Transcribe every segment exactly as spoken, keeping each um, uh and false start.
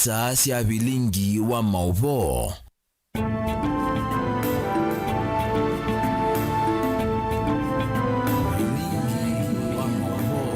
Saa sya vilingi wa maũvoo. Vilingi wa maũvoo.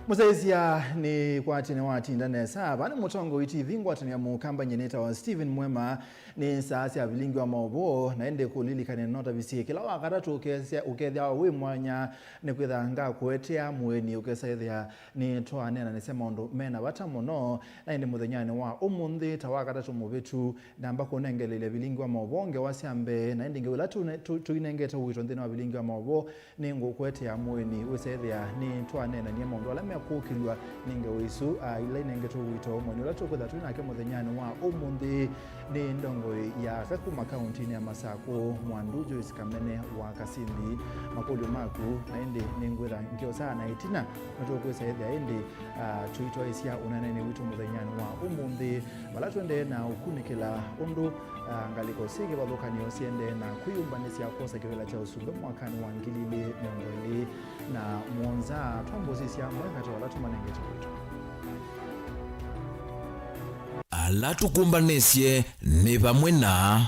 Mũsyaĩĩsya nĩ kwatene watinda nesa. Vaa nĩ mũtongoi T V ngwatanĩo ya Mũkamba, nyie nĩtawa Stephen Mwema. Nĩ saa sya vilingi wa maũvoo, na ĩndĩ kũlilikany'a nĩnotavisye kĩla Wakatatũ ũkesya, ũkethĩawa wĩ mwanya nĩ kwĩtha ngakũetea mũeni ũkesa ĩthĩa nĩtwaneena nĩsya maũndũ mena vata mũno. Na ĩndĩ mũthenyanĩ wa ũmũnthĩ, ta Wakatatũ mũvĩtu, namba kũnengeleelya vilingi wa maũvoo ngewa sya mbee, na ĩndĩ ngewa ila tũne-, tũ-, tũinengete ũito nthĩnĩ wa vilingi wa maũvoo nĩngũkũetea mũeni wĩsethĩa nĩtwaneenany'a maũndũ ala mekũkĩlw'a nĩ ngewa isu, a, ila inengetwe ũito. Mũeni ũla tũkwĩtha twĩ nake mũthenyanĩ wa ũmũnthĩ nĩ ndongoi ya aka kuma kaũntinĩ ya Masakũ, Mwandu Joyce Kamene wa Kasindi. Makũlyo maku na ĩndĩ nĩngwĩtha ngĩosaa na ĩtina, na tũkwĩsa ĩthĩa ĩndĩ, a, tũitwaĩsya ũneenanĩ witũ mũthenyanĩ wa ũmũnthĩ, vala tũendee na ũkunĩkĩla ũndũ, a, ngalĩko syĩ kĩvathũkany'o siendee na kwĩyũmbanĩsya kwosa kĩvĩla kya ũsumbĩ mwakanĩ wa ngili ilĩ mĩongo ĩlĩ na mũonza. Twambũsisya amwe katĩ wa ala tũmanengete wĩto. Ala tũkũmbanĩsye nĩ vamwe na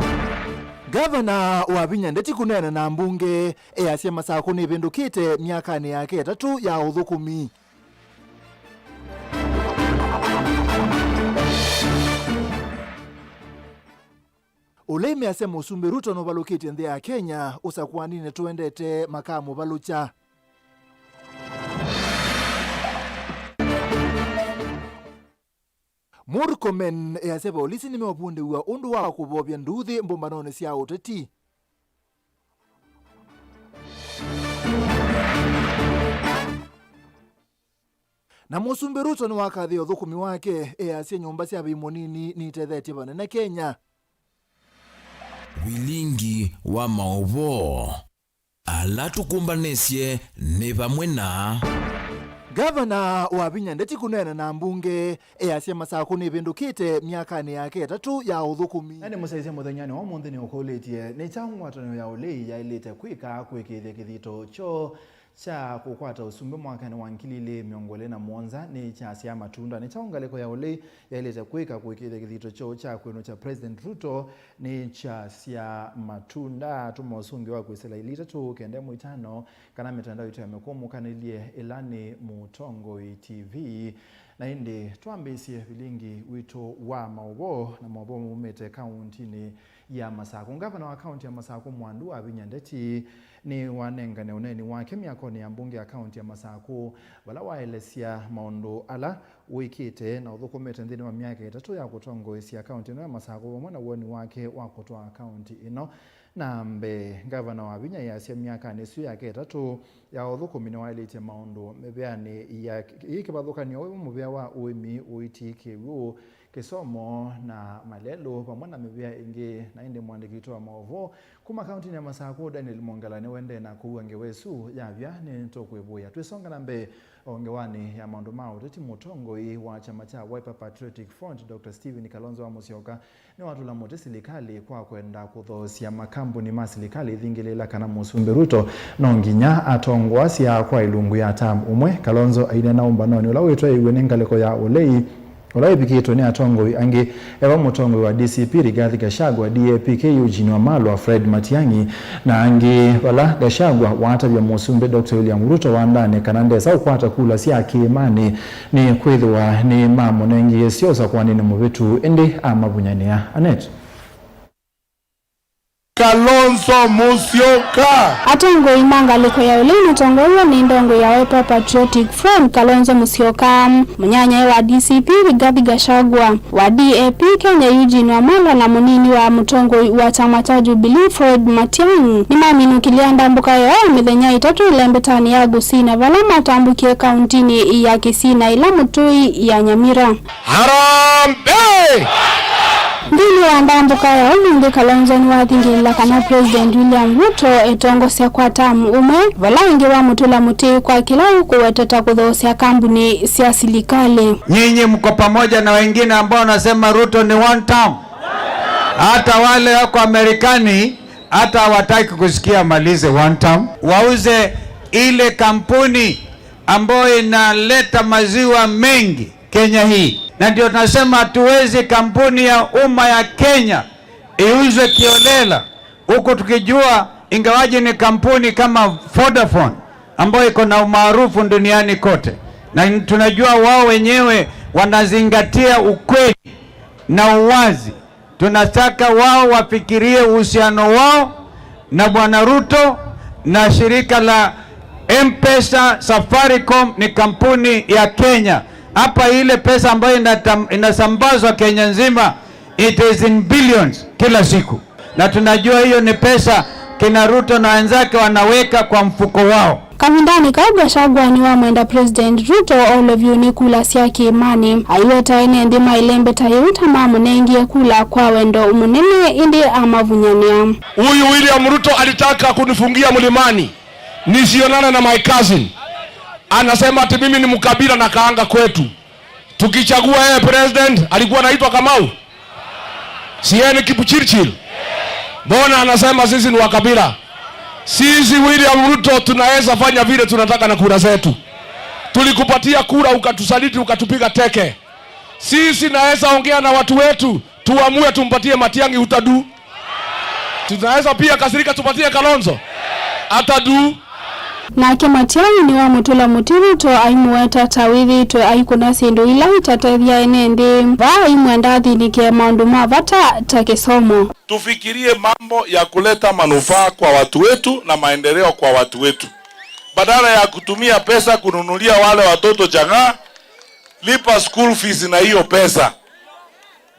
Ngavana Wavinya Ndeti kũneena na mbunge, easya Masakũ nĩvĩndũkĩte myakanĩ yake ĩtatũ ya ũthũkũmi. Ũlei measya Mũsumbĩ Ruto nũvalũkĩtye nthĩ ya Kenya, ũsakũaninĩ tũendete makamũvalũkya. Murkomen easya volisi nĩmeũvundĩw'a ũndũ wa kũvovya nduuthĩ mbũmbanonĩ sya ũteti. Na Mũsumbĩ Ruto nĩwakathĩa ũthũkũmi wake, easya nyũmba sya vai mũnini nitethetye vanene Kenya. Vilingi wa maũvoo. Ala tũkũmbanĩsye nĩ vamwe na Ngavana Wavinya Ndeti kũneena na mbunge, easya Masakũ nĩvĩndũkĩte myakanĩ yake ĩtatũ ya ũthũkũmi. Na nĩmũsyaĩĩsya mũthenyanĩ wa ũmũnthĩ nĩũkũlĩtye, nĩ kyaũ ngwatanĩo ya ũlei yaĩlĩte kwĩka kũĩkĩĩthya kĩthito kyoo kya kũkwata ũsumbĩ mwakanĩ wa ngili ilĩ mĩongo ĩlĩ na mũonza nĩ kyasyaa matunda? Nĩ kyaũ ngalĩko ya ũlei yaĩlĩte kwĩka kũĩkĩĩthya kĩthito kyoo kya kwĩnũkya President Ruto nĩ kyasyaa matunda? Tũma ũsũngĩo wa kwĩsĩla ilita tũkenda ĩmwe itano kana mĩtandao itũ ya mĩkũmũkanĩlye ĩla nĩ Mũtongoi T V. Na ĩndĩ twambĩĩsye vilingi witũ wa maũvoo na maũvoo maumĩte kaũntinĩ ya Masakũ. Ngavana wa kaũnti ya Masakũ, Mwandu Wavinya Ndeti, nĩwanengane ũneeni wake myakonĩ ya mbunge ya kaũnti ya Masakũ, vala waelesya maũndũ ala wĩkĩte na ũthũkũmĩte nthĩnĩ wa myaka ĩtatũ ya kũtongoesya kaũnti ĩno ya Masakũ, vamwe na woni wake wa kũtwaa kaũnti ĩno na mbee. Ngavana Wavinya easya myakanĩ ĩsu yake ĩtatũ ya ũthũkũmi nĩwaĩlĩtye maũndũ mĩvĩanĩ ya ĩ kĩvathũkany'o, wĩ mũvĩa wa ũĩmi, ũiiti, kĩw'ũ, kĩsomo na malelũ, vamwe na mĩvĩa ĩngĩ. Na ĩndĩ mũandĩki witũ wa maũvoo kuma kaũntinĩ ya Masakũ, Daniel Mwongela, nĩwendee na kũua ngewa ĩsu yavya. Nĩtũkwĩvũĩa. Twĩsonga na mbee o ngewanĩ ya maũndũ ma ũteti, mũtongoi wa kyama kya Wiper Patriotic Front, Doctor Stephen Kalonzo wa Musyoka, nĩwatũla mũtĩ silikalĩ kwa kwenda kũthoosya makambuni ma silikalĩ ĩthingĩlĩĩla kana Mũsumbĩ Ruto no nginya atongoasya kwa ĩlungu ya term ũmwe. Kalonzo aineena ũmbanonĩ ũla wĩtwaĩiw'e nĩ ngalĩko ya ũlei, ũla wĩvikĩtwe nĩ atongoi angĩ, e vamwe mũtongoi wa D C P Rigathi Gachagua, D A P K Eugene Wamalwa, Fred Matiang'i na angĩ, vala Gachagua watavya Mũsumbĩ Doctor William Ruto wandanĩ kana ndesa ũkwata kula sya kĩĩmanĩ nĩkwĩthĩwa nĩmamũnengie syosa kwanĩnĩ mũvĩtu, ĩndĩ amavunyanĩa. Anet. Kalonzo Musyoka. Atongoi ma ngalĩko ya ũlei matongoew'e nĩ ndongoi ya Wiper Patriotic Front, Kalonzo Musyoka, mũnyanyae wa D C P Rigathi Gachagua, wa D A P Kenya Eugene Wamalwa na mũnini wa mũtongoi wa kyama kya Jubilee Fred Matiang'i nĩmaminũkĩlya ndambũka yoo ya mĩthenya ĩtatũ ĩlembetanĩ ya Gusii, na vala matambũkie kaũntinĩ ya Kisii na ĩla mũtũi ya Nyamira. Harambee! Nthĩnĩ wa ndambũka ya ũmũnthĩ, Kalonzo nĩwathingĩlĩla kana President William Ruto etongosya kwa term ũmwe, vala ĩngĩ wamũtũla mũtĩ kwa kĩla ũkũweteta kũthoosya kambuni sya silikalĩ. Nyinyi mko pamoja na wengine ambao wanasema Ruto ni one term. Hata wale wako Amerikani, hata hawataki kusikia amalize one term. Wauze ile kampuni ambayo inaleta maziwa mengi Kenya hii. Na ndio tunasema hatuwezi kampuni ya umma ya Kenya iuzwe kiolela, huku tukijua, ingawaje ni kampuni kama Vodafone ambayo iko na umaarufu duniani kote, na tunajua wao wenyewe wanazingatia ukweli na uwazi. Tunataka wao wafikirie uhusiano wao na Bwana Ruto na shirika la M-Pesa. Safaricom ni kampuni ya Kenya. Hapa ile pesa ambayo inatam-, inasambazwa Kenya nzima, it is in billions kila siku, na tunajua hiyo ni pesa kina Ruto na wenzake wanaweka kwa mfuko wao. Kavindanĩ kau, Gachagua nĩwamwenda President Ruto o ũlũvyũnĩ kula sya kĩĩmanĩ. Aiweta ene nthĩ ma ĩlembeta yĩu ta mamũnengie kula kwa wendo mũnene, ĩndĩ amavunyanĩa. Huyu William Ruto alitaka kunifungia mlimani nisionane na my cousin. Anasema ati mimi ni mkabila na kaanga kwetu. Tukichagua yeye president, alikuwa anaitwa Kamau? Si yeye ni Kipchirchir? Mbona anasema sisi ni wa kabila? Sisi William Ruto tunaweza fanya vile tunataka na kura zetu. Tulikupatia kura, ukatusaliti, ukatupiga teke. Sisi naweza ongea na watu wetu, tuamue tumpatie Matiang'i, utadu. Tunaweza pia kasirika tupatie Kalonzo. Atadu. Nake Matiang'i nĩwamũtũla mũtĩ Ruto, aimũweta ta wĩthĩĩtwe aikũna syĩndũ ila itatethya ene nthĩ. Vaa aimwenda athĩnĩke maũndũ ma vata ta kĩsomo. Tufikirie mambo ya kuleta manufaa kwa watu wetu na maendeleo kwa watu wetu, badala ya kutumia pesa kununulia wale watoto chang'aa. Lipa school fees na hiyo pesa.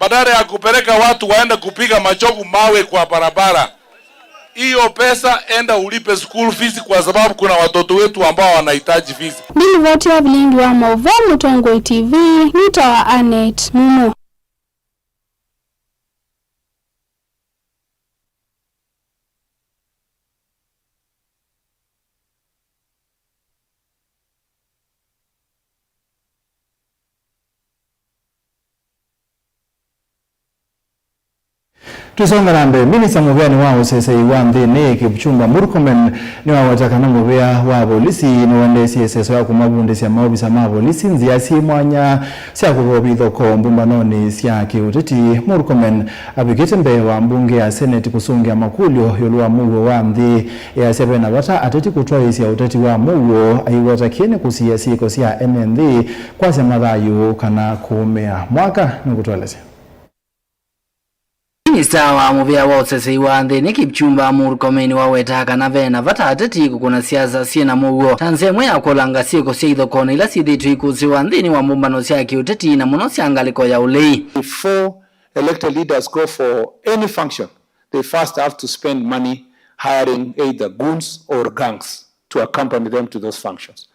Badala ya kupeleka watu waende kupiga machovu mawe kwa barabara, hiyo pesa enda ulipe school fees, kwa sababu kuna watoto wetu ambao wanahitaji fees. Ndilivoti ya vilingi wa mauvoo Mũtongoi T V, nĩtawa Annet Mumo. Tũisonga na mbee, minista mũvĩanĩ wa ũseseĩ wa nthĩnĩ, Kipchumba Murkomen, nĩwaweta kana mũvĩa wa volisi nĩwendeesye ĩseso ya kũmavundĩsya maovisa ma volisi nzĩa syĩ mwanya sya kũthovya ithokoo mbũmbanonĩ sya kĩũteti. Murkomen avikĩte mbee wa mbunge ya Senate kũsũngĩa makũlyo ĩũlũ wa mũuo wa nthĩ, easya ve na vata ateti kũtwaĩĩsya ũteti wa mũuo, aiweta kĩĩ nĩ kũsiĩĩa syĩko sya ene nthĩ, kwasya mathayũ kana kũũmĩa. Mwaka nĩkũtũelesya. Minista wa mũvĩa wa ũseseĩ wa nthĩnĩ, Kipchumba Murkomen, nĩwawetaa kana ve na vata ateti kũkũna siasa syĩ na mũuo ta nzĩa ĩmwe ya kũlanga syĩko sya ithokonĩ ila syĩthĩĩtwe ikũsĩwa nthĩnĩ wa mbũmbano sya kĩũteti, na mũno sya ngalĩko ya ũlei. Before elected leaders go for any function, they first have to spend money hiring either goons or gangs to accompany them to those functions.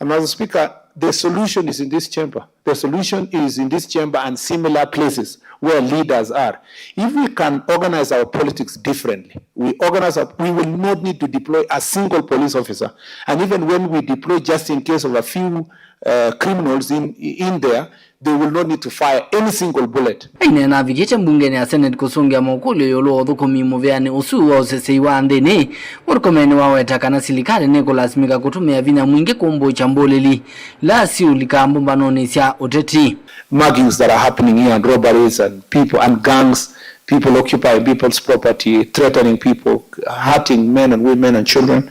And Mister Speaker, the solution is in this chamber. The solution is in this chamber and similar places where leaders are. If we can organize our politics differently, we organize our, we will not need to deploy a single police officer. And even when we deploy just in case of a few, uh, criminals in, in there, they will not need to fire any single bullet. Aineena avikĩte mbungenĩ ya Senate kũsũngĩa makũlyo ĩũlũ wa ũthũkũmi mũvĩanĩ ũsu wa ũseseĩ wa nthĩnĩ, Murkomen nĩwaweta kana silikalĩ nĩkũlasimĩka kũtũmĩa vinya mwingĩ kũmbũkya mbũlĩli ila siũlikaa mbũmbanonĩ sya ũteti. Muggings that are happening here and robberies and people and gangs, people occupying people's property, threatening people, hurting men and women and children.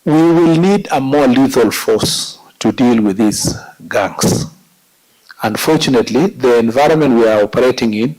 We will need a more lethal force to deal with these gangs. Unfortunately, the environment we are operating in,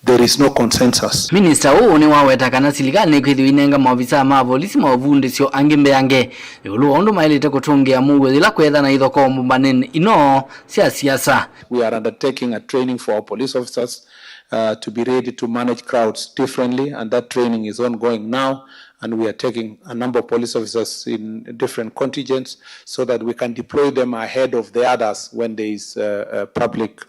there is no consensus. Minista ũũ nĩwaweta kana silikalĩ nĩkwĩthĩwa inenga maovisaa ma volisi maũvundĩsyo angĩ mbeange ĩũlũ wa ũndũ maĩlĩte kũtũngĩa mũuo yĩla kweethana ithokoo mbũmbanĩnĩ ino sya siasa. We are undertaking a training for our police officers, uh, to be ready to manage crowds differently, and that training is ongoing now, and we are taking a number of police officers in different contingents so that we can deploy them ahead of the others when there is, uh, a public,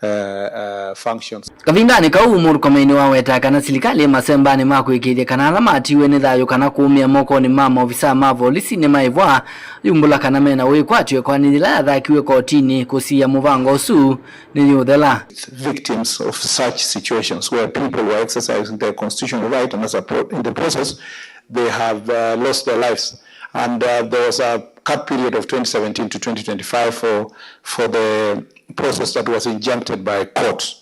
uh, uh, functions. Kavindanĩ kau, Murkomen nĩwaweta kana silikalĩ ĩ masembanĩ ma kũĩkĩĩthya kana ala matiiwe nĩ thayũ kana kũũmĩa mokonĩ ma maovisaa ma volisi nĩmaĩvwa, ayumbũla kana mena wĩkwatyo ĩkoani yĩla yathakiwe kotinĩ kũsiĩĩa mũvango ũsu nĩyũthela. Victims of such situations where people were exercising their constitutional right and as a pro- in the process they have uh, lost their lives. And uh, there was a cut period of twenty seventeen to twenty twenty-five for, for the process that was injuncted by court.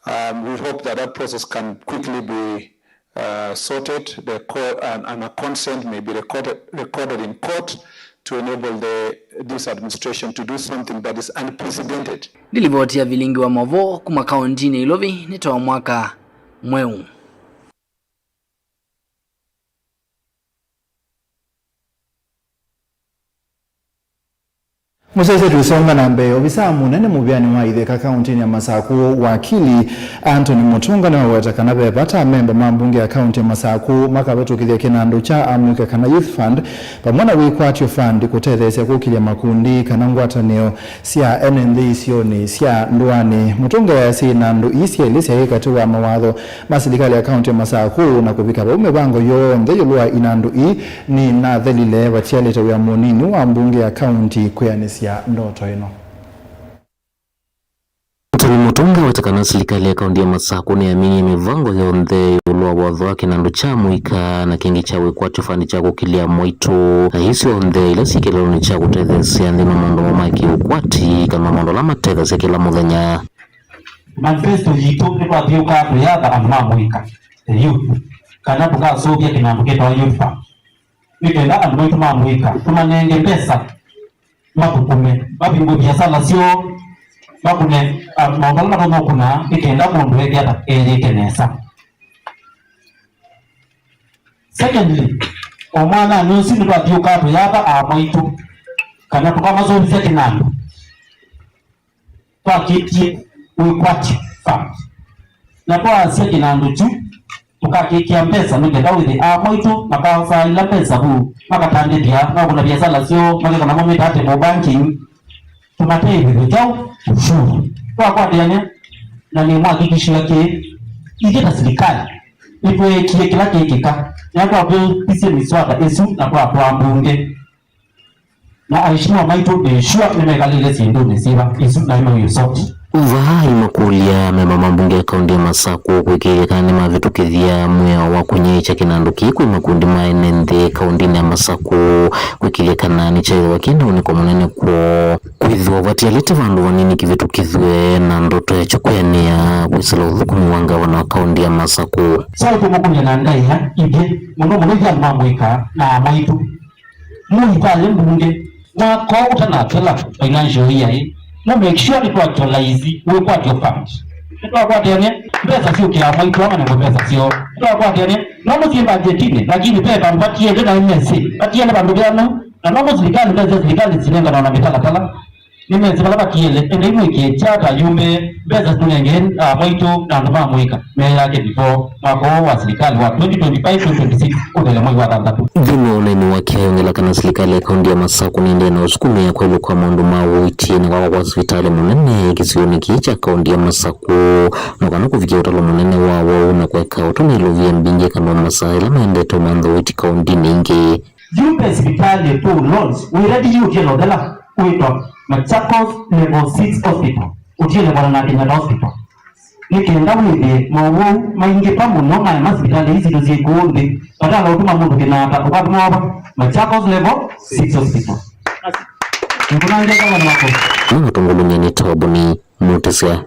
Um, we hope that that process can quickly be uh, sorted, the court, and, and a consent may be recorded, recorded in court to enable the, this administration to do something that is unprecedented. Nĩ livoti ya vilingi wa maũvoo kuma kaũntinĩ ya Ilovi nĩ ta wa mwaka mweũ. Mũsyaĩĩsya twĩsonga na mbee, ovisaa mũnene mũvĩanĩ wa Itheka kaũntinĩ ya Masakũ, wakili Anthony Mutunga nĩwaweta kana ve vata amemba ma mbunge ya kaũnti ya Masakũ makavĩtũkĩthya kĩnandũ kya amũika kana Youth Fund vamwe na Wĩkwatyo Fund kũtetheesya kũkĩlya makundi kana ngwatanĩo sya ene nthĩ isionĩ sya ndũanĩ. Mutunga easya inandũ ii syelĩ syaĩ katĩ wa mawatho ma silikalĩ ya kaũnti ya Masakũ, na kũvika vau mĩvango yonthe ĩũlũ wa inandũ ii nĩnathelile, vatialĩte wĩa mũnini wa mbunge ya kaũnti kwĩanĩsya ndoto ĩno. Anthony Mutunga aweta kana silikalĩ ya kaũnti ya Masakũ nĩyaminie mĩvango yonthe ĩũlũ wa watho wa kĩnandũ kya mũika na kĩngĩ kya Wĩkwatyo Fund kya kũkĩlya mwaitũ, na ii syonthe ila syĩ kĩlelonĩ kya kũtetheesya nthĩnĩ wa maũndũ moo ma kĩũkwati kana maũndũ ala matetheesya kĩla mũthenya. Manifesto yitũ nĩtwathyũũkaa tũyatha andũ ma mũika, the youth, kana tũkasũvya kĩnandũ kĩtawa Youth Fund, nĩ kenda andũ maitũ ma mũika tũmanenge mbesa, mathũkũme, mavingue viasala syoo, makũne, ah, maũndũ ala matonya ũkũna, nĩ kenda mũndũ eke ata, eyĩke nesa. Secondly, o mwananĩ ũsu nĩtwathyũũkaa tũyatha aa maitũ kana tũkamasũvĩsya kĩnandũ. Twakĩtie Wĩkwatyo Fund. Na twaasya kĩnandũ kyu, tũkakĩkĩa mbesa nĩ kenda wĩthĩ aa maitũ makaosaa ila mbesa vu, makatandĩthya, makũna viasala syoo, makeka namo mĩtaa table banking, tũmatethye kyaũ? Ushuru. Twakwatĩanĩa na nĩmwakikishia kĩĩ, ithyĩ ta silikalĩ nĩtweekie kĩla kĩkĩka, na twavĩtisye miswada ĩsu na twatwaa mbunge. Na aheshimiwa maitũ nĩ sure nĩmekalĩle syĩndũnĩ syĩva isu na ino resort. Vaa imakũlya memba ma mbunge ya kaũnti ya Masakũ kũĩkĩĩthya kana nĩmavĩtũkĩthya mwĩao wa kũnyaĩĩkya kĩnandũ kĩĩ kwĩ makundi ma ene nthĩ kaũntinĩ ya Masakũ, kũĩkĩĩthya kana nĩkyaĩthĩwa kĩ na ũnĩko mũnene kwoo, kwĩthĩwa vatialĩte vandũ vanini kĩvĩtũkĩthw'e na ndoto yakyo kwĩanĩa kwĩsĩla ũthũkũmi wa ngavana wa kaũnti ya Masakũ. So tũmũkũlya na ndaĩa ingĩ mũno mũno ithyĩ andũ ma mũika na aa maitũ. Mũithaye mbunge mwaka ũũ ũtanathela financial year ĩ, mũ make sure nĩtwa actualize Wĩkwatyo Fund. Nĩtwakwatĩanĩa mbesa syũkĩaa maitũ ama nĩmo mbesa syoo. Nĩtwakwatĩanĩa no mũsyĩ mbanjetinĩ, lakini ve vandũ vatiele na M S A, vatiele vandũ veanau, na no mũ silikalĩ mbesa silikalĩ sinenganawa na mĩtalatala. Nĩmesĩ vala vakiele, endai mwĩkĩe kyata yumbee mbesa tũnengee, ah, maitũ na andũ ma mũika meyake before mwaka ũũ wa silikalĩ wa twenty twenty-five twenty twenty-six ũthele mwei wa thanthatũ. Nthĩnĩ wa ũneeni wake ayongela kana silikalĩ ya kaũnti ya Masakũ nĩendee na ũsukumĩa kwĩlũ kwa maũndũ ma ũiiti na kwakwa kwa sivitalĩ mũnene kĩsionĩ kĩĩ kya kaũnti ya Masakũ, na kana kũvikĩa ũtalo mũnene wa wau na kũeka ũtũmĩĩlo via mbingĩ kana masaa ĩla maendete ũmantha ũiiti kaũntinĩ ingĩ. Yu ve sivitalĩ tũ launch wĩra ndiyi ũtiele ũthela wĩtwa Machakos Level six Hospital, ũtiele kwana na Kenyatta Hospital. Nĩ kenda wĩthĩe mowau maingĩva mũno maema sivitalĩ ii sitũ syĩ kũũ nthĩ, vate na ũtũma mũndũ Kenyatta, ũkatũma ova Machakos Level six Hospital. Nĩkũnangĩte mwana wako. Nĩmatongolony'a nĩ Toboni Mũtĩsya.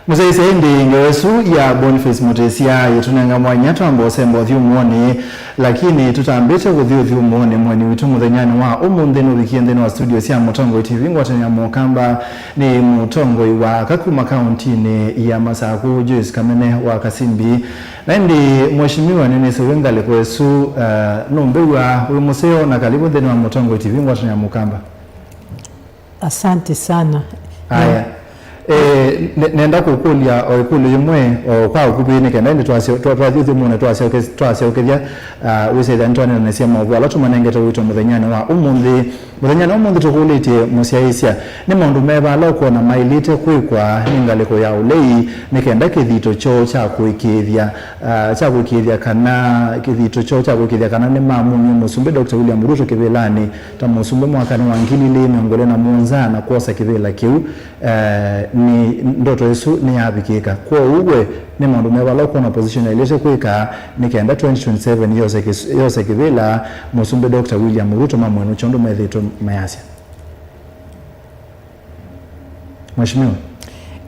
Mũsyaĩĩsya, ĩndĩ ngewa ĩsu ya Boniface Mũtĩsya yĩtũnenga mwanya twamba ũsemba ũthyũmũonĩ, lakini tũtambĩte kũthi ũthyũmũonĩ, mũeni witũ mũthenyanĩ wa ũmũnthĩ nũvikie nthĩnĩ wa studio sya Mũtongoi T V ngwatanĩo ya Mũkamba. Nĩ mũtongoi wa aka kuma kaũntinĩ ya Masakũ, Joyce Kamene wa Kasimbi. Na ĩndĩ, Mheshimiwa, nĩnĩsĩ wĩ ngalĩko ĩsu, eh, nũmbĩw'a wĩ mũseo, na karibu nthĩnĩ wa Mũtongoi T V ngwatanĩo ya Mũkamba. Asante sana. Aya. Eh, ne-, nenda kũkũlya o ĩkũlyo yĩmwe o kwa ũkuvĩ nĩ kenda ĩndĩ twasyo-, twa-, twathi ũthyũmũnĩ twasyoke-, twasyaũkĩthya, ah, wĩsethya nĩtwaneenanĩsya maũvoo ala tũmanengete ũito mũthenyanĩ wa ũmũnthĩ. Mũthenyanĩ wa ũmũnthĩ tũkũlĩtye mũsyaĩĩsya, nĩ maũndũ meva ala ũkwona maĩlĩte kwĩkwa nĩ ngalĩko ya ũlei nĩ kenda kĩthito kyoo kya kũĩkĩĩthya, ah, kya kũĩkĩĩthya kana, kĩthito kyoo kya kũĩkĩĩthya kana nĩmamumya Mũsumbĩ Doctor William Ruto kĩvĩlanĩ ta mũsumbĩ mwakanĩ wa ngili ilĩ mĩongo ĩlĩ na mũonza na kwosa kĩvĩla kĩu? Eh, nĩ ndoto ĩsu nĩyavikĩka. Kwoou we, nĩ maũndũ meva ala ũkwona opposition yaĩlĩte kwĩka nĩ kenda twenty twenty-seven yose kĩs-, yose kĩvĩla Mũsumbĩ Doctor William Ruto mamwenũkya ũndũ methĩĩtwe mayasya? Mheshimiwa.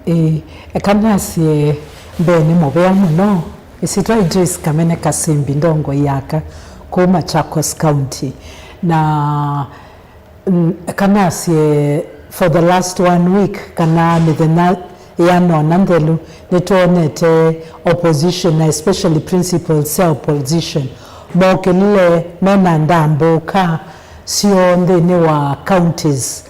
Ĩĩ, eka nasye mbee nĩ mũvea mũno. Ĩsyĩtwa nĩ Joyce Kamene Kasimbi, ndongoi ya aka kũu Machakos County. Na Mm, eka nasye, for the last one week, kana mĩthenya ĩana ũna nthelu, nĩtwonete opposition, na especially principals sya opposition, mokĩlile mena ndambũka syoo nthĩnĩ wa counties.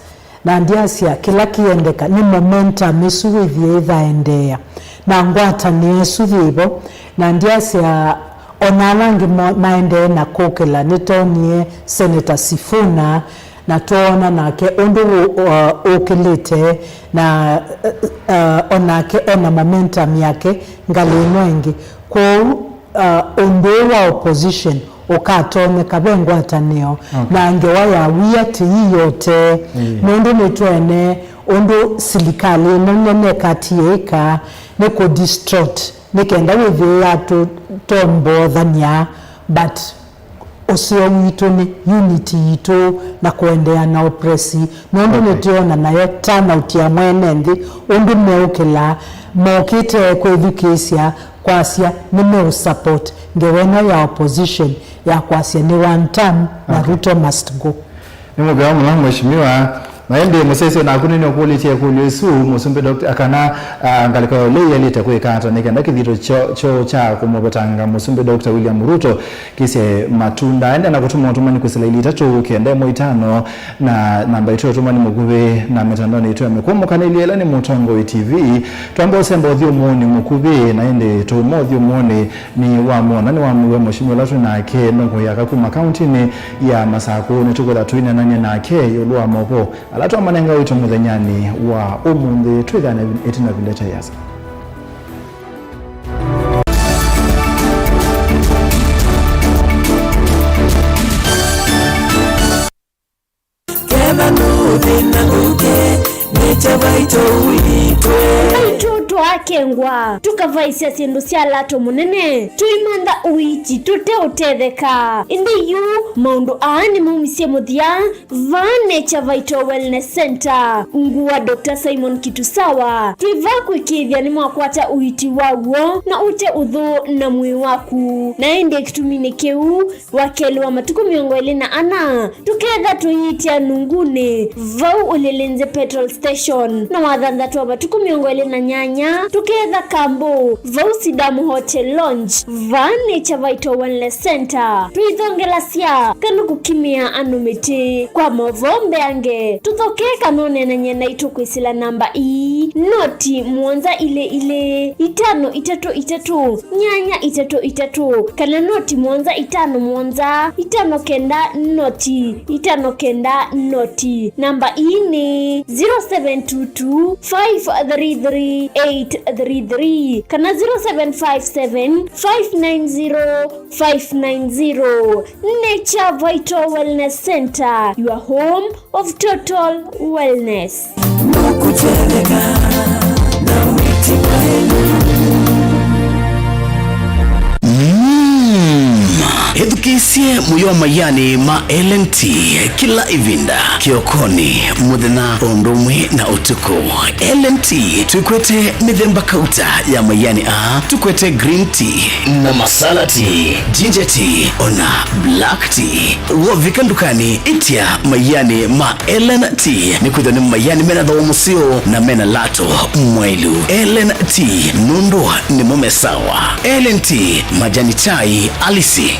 Na ndyasya kĩla kĩendeka nĩ momentum ĩsu wĩthĩe ĩthaendeea, na ngwatanĩo ĩsu yĩvo. Na ndyasya, o na ala angĩ mo-, maendee na kũkĩla. Nĩtwonie Senator Sifuna, na twoona nake ũndũ wũ-, uh, ũkĩlĩte, na, uh, uh, o nake ena momentum yake ngalĩ ĩno ĩngĩ. Kwoou, uh, ũndũ ũũ wa opposition ũkatonyeka ve ngwatanĩo, okay, na ngewa ya wia ti ii yote, mm, nũndũ nĩtwene ũndũ silikalĩ ĩno nene kati yĩĩka nĩ kũ distort nĩ kenda wĩthĩe yatũtomboothany'a, but ũseo witũ nĩ unity yitũ na kũendeea na ũpresi, nũndũ, okay, nĩtwĩona nayo turnout ya mwene nthĩ ũndũ meũkĩla, mokĩte kwĩthukĩĩsya kwasya nĩmeũsupport ngewa ĩno ya opposition ya kwasya nĩ one term na, okay, Ruto must go. Nĩ mũvea mũno, Mheshimiwa. Na ĩndĩ mũsyaĩĩsya naku nĩnĩũkũlĩtye ĩkũlyo ĩsu, Mũsumbĩ Doctor, kana, ah, ngalĩko ya ũlei yaĩlĩte kwĩka ata nĩ kenda kĩthito kyo-, kyoo kya kũmũvetanga Mũsumbĩ Doctor William Ruto kĩsyae matunda? Enda na kũtũma ũtũmani kwĩsĩla ili itatũ kenda ĩmwe itano, na namba itũ ya ũtũmani mũkuvĩ na mĩtandaonĩ itũ ya mĩkũmũkanĩlyo ĩla nĩ Mũtongoi T V. Twamba ũsemba ũthyũmũnĩ mũkuvĩ, na ĩndĩ tũuma ũthyũmũnĩ nĩwamwona, nĩwamwĩw'a mũsyĩmi ũla twĩ nake, ndongoi ya aka kuma kauntinĩ ya Masakũ. Nĩtũkwĩtha tũineenany'a nake ĩũlũ wa maũvoo ala twamanenga ũito mũthenyanĩ wa ũmũnthĩ. Twĩthane ĩtina ĩvinda ĩtaiasa. Ketha nũthĩna ũke, nĩ Kyavaito ũitwe. Aitũ twaakengwa, tũkavaisya syĩndũ sya lato mũnene, tũimantha ũiiti tũteũtetheka. Ĩndĩ yu, maũndũ aa nĩmaumisye mũthya. Vaa nĩ Kyavaito Wellness Center, ungu wa Doctor Simon Kitusawa. Twĩ vaa kũĩkĩĩthya nĩmwakwata ũiiti wa w'o na ũte ũthũ na mwĩĩ waku. Na ĩndĩ kĩtuminĩ kĩu, Wakelĩ wa matukũ mĩongo ĩlĩ na ana, tũketha tũiitya nungunĩ, vau Ulilinzi Petrol Station, na wathanthatũ wa matukũ mĩongo ĩlĩ na nyanya, tũketha Kambo, vau Sidamu Hotel Lounge. Vaa nĩ Kyavaito Wellness Center. Tũithongelasya kana kũkimĩa andũ mĩtĩ. Kwa maũvoo mbeange, tũthokee kana ũneenany'e naitũ kwĩsĩla namba ii, noti mũonza ilĩ ilĩ, itano itatũ itatũ, nyanya itatũ itatũ, kana noti mũonza itano mũonza, itano kenda noti, itano kenda noti. Namba ii nĩ zero seven two two, five three three, eight three three, kana zero seven five seven, five nine zero, five nine zero. Nature Vital Wellness Center, your home of total wellness. Nũkũtetheka na wĩti wa ĩlũ. Mm. Ĩthukĩĩsye mũyo wa maianĩ ma L and T kĩla ĩvinda, kĩokonĩ, mũthenya, o ũndũ ũmwe na ũtukũ. L and T tũkwete mĩthemba kauta ya maianĩ aa, tũkwete green tea, na masala tea, ginger tea, ona black tea. Wovika ndukanĩ, ĩtya maianĩ ma L and T, nĩkwĩthĩwa nĩ maianĩ mena thooa mũseo na mena lato mwaĩlu. L and T, nũndũ nĩmo me sawa. L and T, majani chai halisi.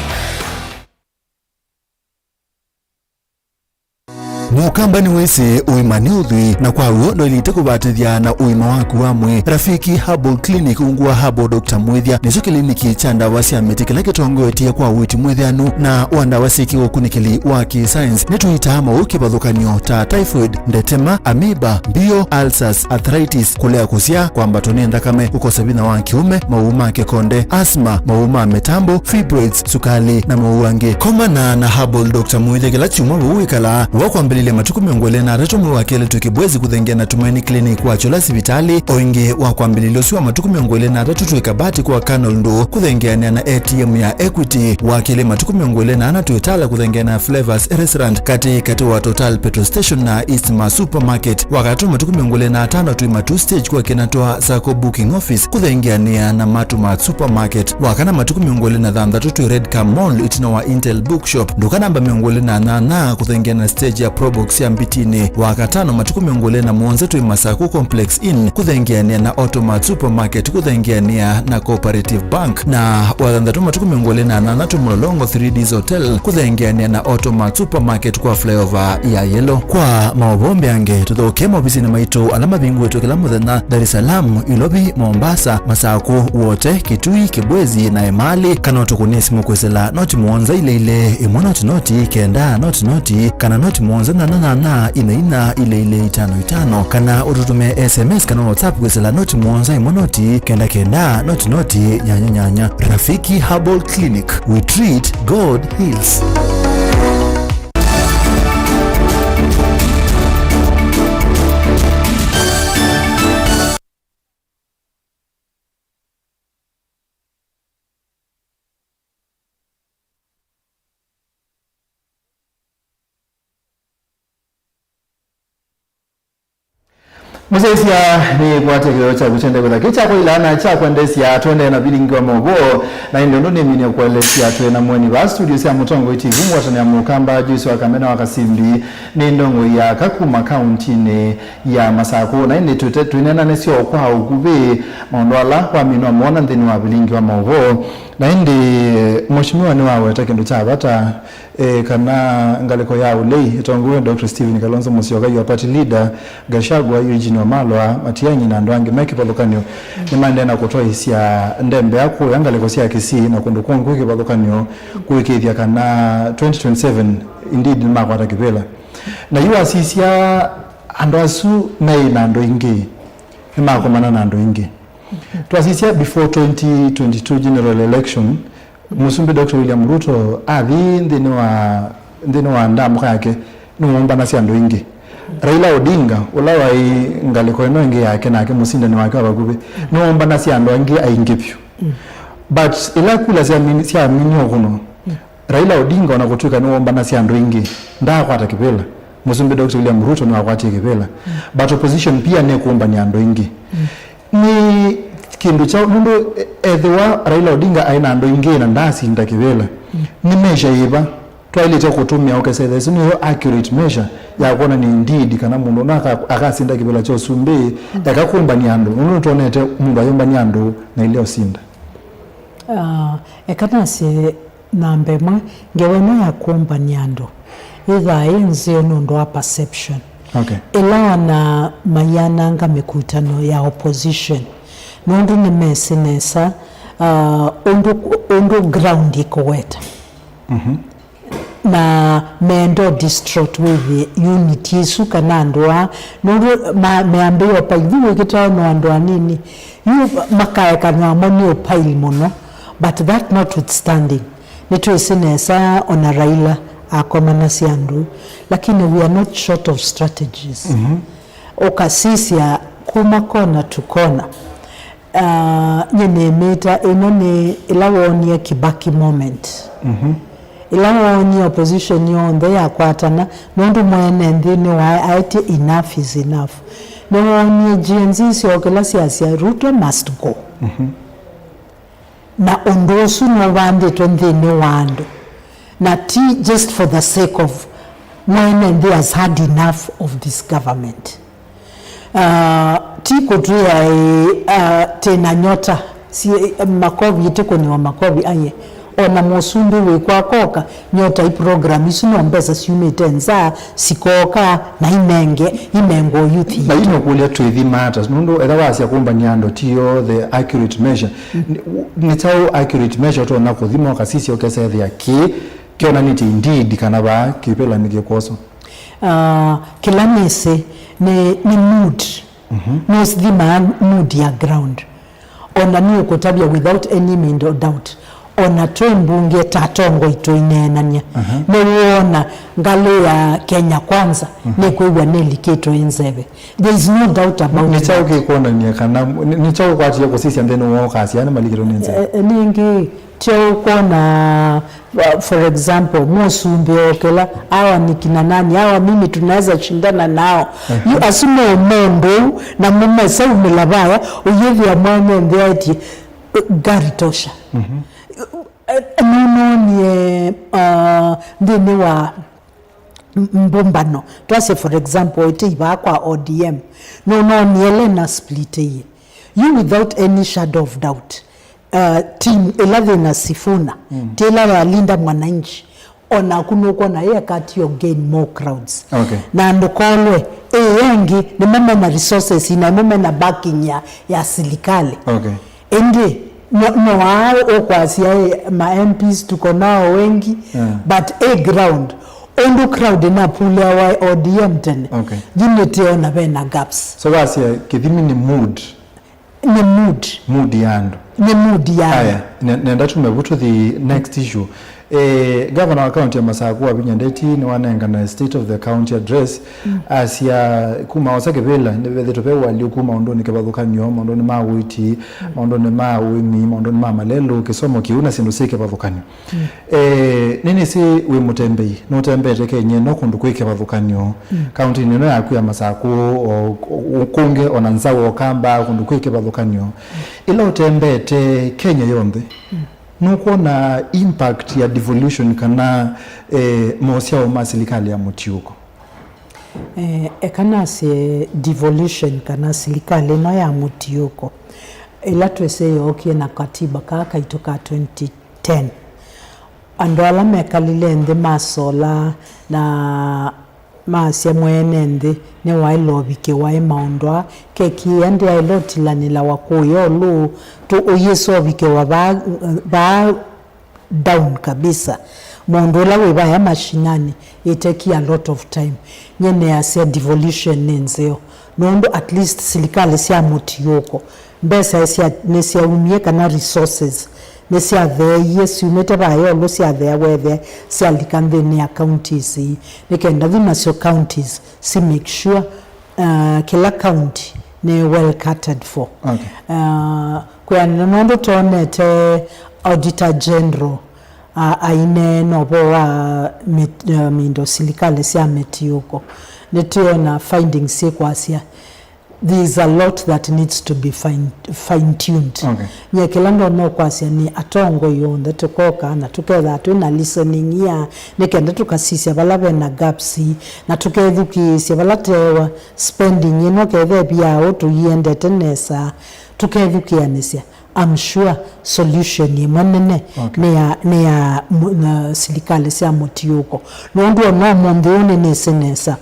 Mũkamba nĩwĩsĩ ũima nĩ ũthwii, na kwa w'o ndwaĩlĩte kũvatĩthya na ũima waku wa mwĩĩ. Rafiki Herbal Clinic ungu wa Herbal Doctor Mwĩthya nĩkyo kĩliniki kya ndawa sya mĩtĩ kĩla kĩtongoetye kwa ũiiti mwĩthĩanu na wa ndawa syĩ kĩũkunĩkĩli wa kĩ-science. Nĩtũitaa maũũ kĩvathũkany'o ta typhoid, ndetema, amoeba, mbio, ulcers, arthritis, kũlea kũsyaa, kwambatwa nĩ nthakame, kũkosa vinya wa kĩũme, maũũ ma kĩkonde, asthma, maũũ ma mĩtambo, fibroids, sukali, na maũũ angĩ. Komana na Herbal Doctor Mwĩthya kĩla kyumwa vau wĩkalaa. Wa kwambĩlĩlya matukũ mĩongo ĩlĩ na atatũ mwei wa kelĩ twĩ Kibwezi kũthengeana na Tumaini Clinic wa Chola sivitalĩ. O ĩngĩ wa kwambĩlĩlya ũsu wa matukũ mĩongo ĩlĩ na atatũ twĩ Kabati kwa Colonel Ndũ kũthengeanĩa na A T M ya Equity. Wa kelĩ matukũ mĩongo ĩlĩ na ana twĩ Tala kũthengeana na Flavors Restaurant katĩ katĩ wa Total Petrol Station na East Ma Supermarket. Wa katatũ matukũ mĩongo ĩlĩ na atano twĩ Matuu Stage kwa Kinatwa Sacco Booking Office kũthengeanĩa na Matumat Supermarket. Wa kana matukũ mĩongo ĩlĩ na thanthatũ twĩ Red Car Mall ĩtina wa Intel Bookshop. Nduka namba mĩongo ĩlĩ na nyanya kũthengeana na stage ya Probox ya Mbitinĩ. Wa katano matukũ mĩongo ĩlĩ na mũonza twĩ Masaku Complex Inn kũthengeanĩa na Automat Supermarket kũthengeanĩa na Cooperative Bank. Na wa thanthatũ matukũ mĩongo ĩlĩ na nyanya twĩ Mlolongo three Ds Hotel kũthengeanĩa na Automat Supermarket kwa flyover ya Yellow. Kwa maũvoo mbeange, tũthokee maovisinĩ maitũ ala mavingũĩtwe kĩla mũthenya Dar es Salaam, Ilovi, Mombasa, Masakũ, Wote, Kitui, Kibwezi na Emali, kana ũtũkũnĩe simũ kwĩsĩla noti mũonza ilĩ ilĩ, ĩmwe noti noti, kenda noti noti, kana noti mũonza nyanya nyanya, ina ina, ilĩ ilĩ, itano itano, kana ũtũtũmĩe S M S kana WhatsApp kwĩsĩla noti mũonza, ĩmwe noti, kenda kenda, noti noti, nyanya nyanya. Rafiki Herbal Clinic, we treat, God heals. Mũsyaĩĩsya, nĩkwatya kĩveva kyaku kyende kwĩtha kĩ kya kwaĩla na kya kwendeesya tũendee na vilingi wa maũvoo, na ĩndĩ ũndũ nĩminie kũelesya twĩ na mũeni vaa studio sya Mũtongoi T V, ngwatanĩo ya Mũkamba Joyce wa Kamena wa Kasimbi, nĩ ndongoi ya aka kuma kauntinĩ ya Masakũ, na ĩndĩ twĩte twĩneenanĩsya o kwa ũkuvĩ maũndũ ala waminwa moona nthĩnĩ wa vilingi wa maũvoo. Na ĩndĩ Mheshimiwa nĩwaweta kĩndũ kya vata, e, kana ngalĩko ya ũlei ĩtongoew'e Doctor Stephen Kalonzo Musyoka, your party leader, Gachagua, Eugene Wamalwa, Matiang'i na andũ angĩ me kĩvathũkany'o nĩmaendee na kũtwaĩsya ndembea kũya ngalĩko sya Kisii na kũndũ kũngĩ kwĩ kĩvathũkany'o kũĩkĩĩthya kana twenty twenty-seven indeed nĩmakwata kĩvĩla. Na yu wasisya andũ asu meĩ na andũ aingĩ, nĩmakomana na andũ aingĩ. Twasisya before twenty twenty-two general election, Mũsumbĩ Doctor William Ruto athi nthĩnĩ wa, nthĩnĩ wa ndamũka yake, nĩwoombanasya andũ aingĩ. Raila Odinga, ũla waĩ ngalĩko ĩno ĩngĩ yake, nake mũsindani wake wa vakuvĩ, nĩwoombanasya andũ angĩ aingĩ vyũ. But ĩla kula syamini-, syaminie ũkũnwa, Raila Odinga, ona kũtw'ĩka nĩwoombanasya andũ aingĩ, ndaakwata kĩvĩla. Mũsumbĩ Doctor William Ruto nĩwakwatie kĩvĩla. But opposition pia nĩkũmbania andũ aingĩ. Nĩ kĩndũ kyaũ? Nũndũ ethĩwa Raila Odinga aĩ na andũ aingĩ na ndaasinda kĩvĩla, nĩ measure yĩva twaĩlĩte kũtũmĩa ũkesa ĩthesĩ nĩyo accurate measure ya kwona nĩ indeed kana mũndũ ũno aka-, akasinda kĩvĩla kya ũsumbĩ, eka kũmbania andũ? Nũndũ nĩtwonete mũndũ ayũmbania andũ na ilea ũsinda. Ah, eka nasye namba ĩmwe, ngewa ĩno ya kũmbany'a andũ yĩthaa yĩ nzeo nũndũ wa perception. Okay. Ĩla ana maiananga mĩkutano ya opposition, nũndũ nĩmesĩ nesa, ah, ũndũ, ũndũ ground ĩkũweta. Mhm. Na meenda distraught with unity ĩsu kana andũ aa, nũndũ ma-, meambĩĩe ũpaili, yu wĩkĩtawa no andũ anini, yu makaekanwa mo nĩ ũpaili mũno, but that notwithstanding, nĩtwĩsĩ nesa ona Raila akomanasya andũ, lakini we are not short of strategies. Mhm. Ũkasisya kuma corner to corner. Ah, nyie nĩmĩta ĩno nĩ ĩla woonie Kibaki moment. Mhm. Ĩla woonie opposition yonthe yakwatana, nũndũ mwene nthĩnĩ wae aetie enough is enough. Nĩwoonie Gen Z syokĩla syasya, "Ruto must go." Mhm. Na ũndũ ũsu nũvandĩtwe nthĩnĩ wa andũ, na ti just for the sake of mwene nthĩ has had enough of this government. Ah, ti kũtwĩa, eh, ah, tena nyota, si, eh, makovi, ĩtĩkũnĩwa makovi, aye. Ona mũsumbĩ wĩkw'a akoka, nyota i program isu no mbesa syumĩte nza, sikoka, na inenge, inengwa youth. Na ino kũlya twĩthima ata? Nũndũ etha wasya kũmbany'a andũ tiyo the accurate measure. Nĩ, nĩ kyaũ accurate measure ũtonya kũthima ũkasisya ũkesethĩa kĩ kĩonanĩtye indeed kana vaa kĩvĩla nĩ kĩkwoso? Ah, kĩla nĩsĩ nĩ, nĩ mood. Nũsithimaa mood ya ground. Ona nĩ ũkũtavya without any mean or doubt. Ona twĩ mbunge ta atongoi tũineenany'a. Nĩwona ngalĩ ya Kenya Kwanza nĩkwĩw'a nĩlikĩtwe ĩ nzeve. There is no doubt about that. Nĩ kyaũ kĩkwonany'a kana, nĩ, nĩ kyaũ ũkwatie kũsisya nthĩnĩ woo ũkasya nĩmalikĩtwe nĩ nzeve? Eh, eh, nĩngĩ, tyo ũkwona, uh, for example, mũsumbĩ okela, hawa ni kina nani, hawa mimi tunaweza shindana nao. Yu asu no mendũ, na mũmesaumĩla vaya, ũyĩthĩa mwene nthĩ aĩtye, eh, gari tosha. Eh, nũnoonie, uh, nthĩnĩ wa m-, mbũmbano. Twasye, for example, ĩtĩ ivaa kwa O D M. Nũnoonie Lena split ĩĩ. You without any shadow of doubt, uh, team ĩla yĩna Sifuna, ti ĩla ya Linda Mwananchi, onaku nũkwona yeka tio gain more crowds. Okay. Na ndũkolwe, ĩ engĩ, nĩmo mena resources, na nĩmo mena backing ya, ya silikali. Okay. Ĩndĩ, no, no aa ũkwasya, ĩ, ma M Ps tuko nao wengi, but ĩ ground, ũndũ crowd ĩnapuleawa O D M tene, okay, yu nĩtĩona vena gaps. So wasya kĩthimi nĩ mood. Nĩ mood. Mood ya andũ. Nĩ mood ya andũ. Aya, ne-, nenda tume vu tũthi next issue. Eh, gavana wa kaunti ya Masaku, Wavinya Ndeti, nĩwanengana state of the county address. Asya kuma osa kĩvĩla, nĩvethĩtwe ve ũalyũku maũndũnĩ kĩvathũkany'o, maũndũnĩ ma ũiiti, maũndũnĩ ma ũĩmi, maũndũnĩ ma malelũ, kĩsomo kĩu na syĩndũ syĩ kĩvathũkany'o. Eh, nĩnĩsĩ wĩ mũtembei, nũtembete Kenya ĩno kũndũ kwĩ kĩvathũkany'o. Kauntinĩ ĩno yaku ya Masaku, o, o, kũngĩ, ona Nzaũ, o Kamba, kũndũ kwĩ kĩvathũkany'o. Ĩla ũtembete Kenya yonthe, nũkwona impact ya devolution kana, eh, mosyao ma silikalĩ ya mũtiũko? Eh, eka nasye devolution kana silikalĩ ĩno ya mũtiũko, ĩla twĩsĩ yookie na katiba kaa kaitũ ka twenty ten. Andũ ala mekalile nthĩ masola na maasya mwene nthĩ nĩwaĩle ũvikĩwa ĩ maũndũ aa, keki ĩya ndyaĩle ũtilanĩlawa kũya ũlũ, tũ ũyĩsa ũvikĩwa vaa, vaa down kabisa. Mũndũ ũla wĩ vaya mashinani, it take a lot of time. Nye nĩasya devolution nĩ nzeo, nũndũ at least silikalĩ sya mũtiũko, mbesa sya, nĩsyaumie kana resources nĩsyatheeie, syumĩte vaya ũlũ syatheeawa ethĩa syalika nthĩnĩ ya counties ii, nĩ kenda yu nasyo counties si make sure, uh, kĩla county nĩ well catered for. Okay. Uh, kwĩanana nũndũ twonete Auditor General, uh, aineena ũvoo wa mit-, uh, mindo silikalĩ sya mĩtiũko, nĩtwĩona findings syĩkwasya there is a lot that needs to be fine, fine-tuned. Okay. Nye kĩla ndonya ũkwasya nĩ atongoi onthe tũkoka na tũkethaa twĩ na listening ear, nĩ kenda tũkasisya vala ve na gaps, na tũkethukĩĩsya vala tewa spending ĩno kethe vyaũ tũiendete nesa, tũkethukĩanĩsya. I'm sure solution ĩmwe nene, okay, nĩ ya, nĩ ya mu-, na silikalĩ sya mũtiũko. Nũndũ ona ũmũnthĩ ũũ nĩnĩsĩ nesa,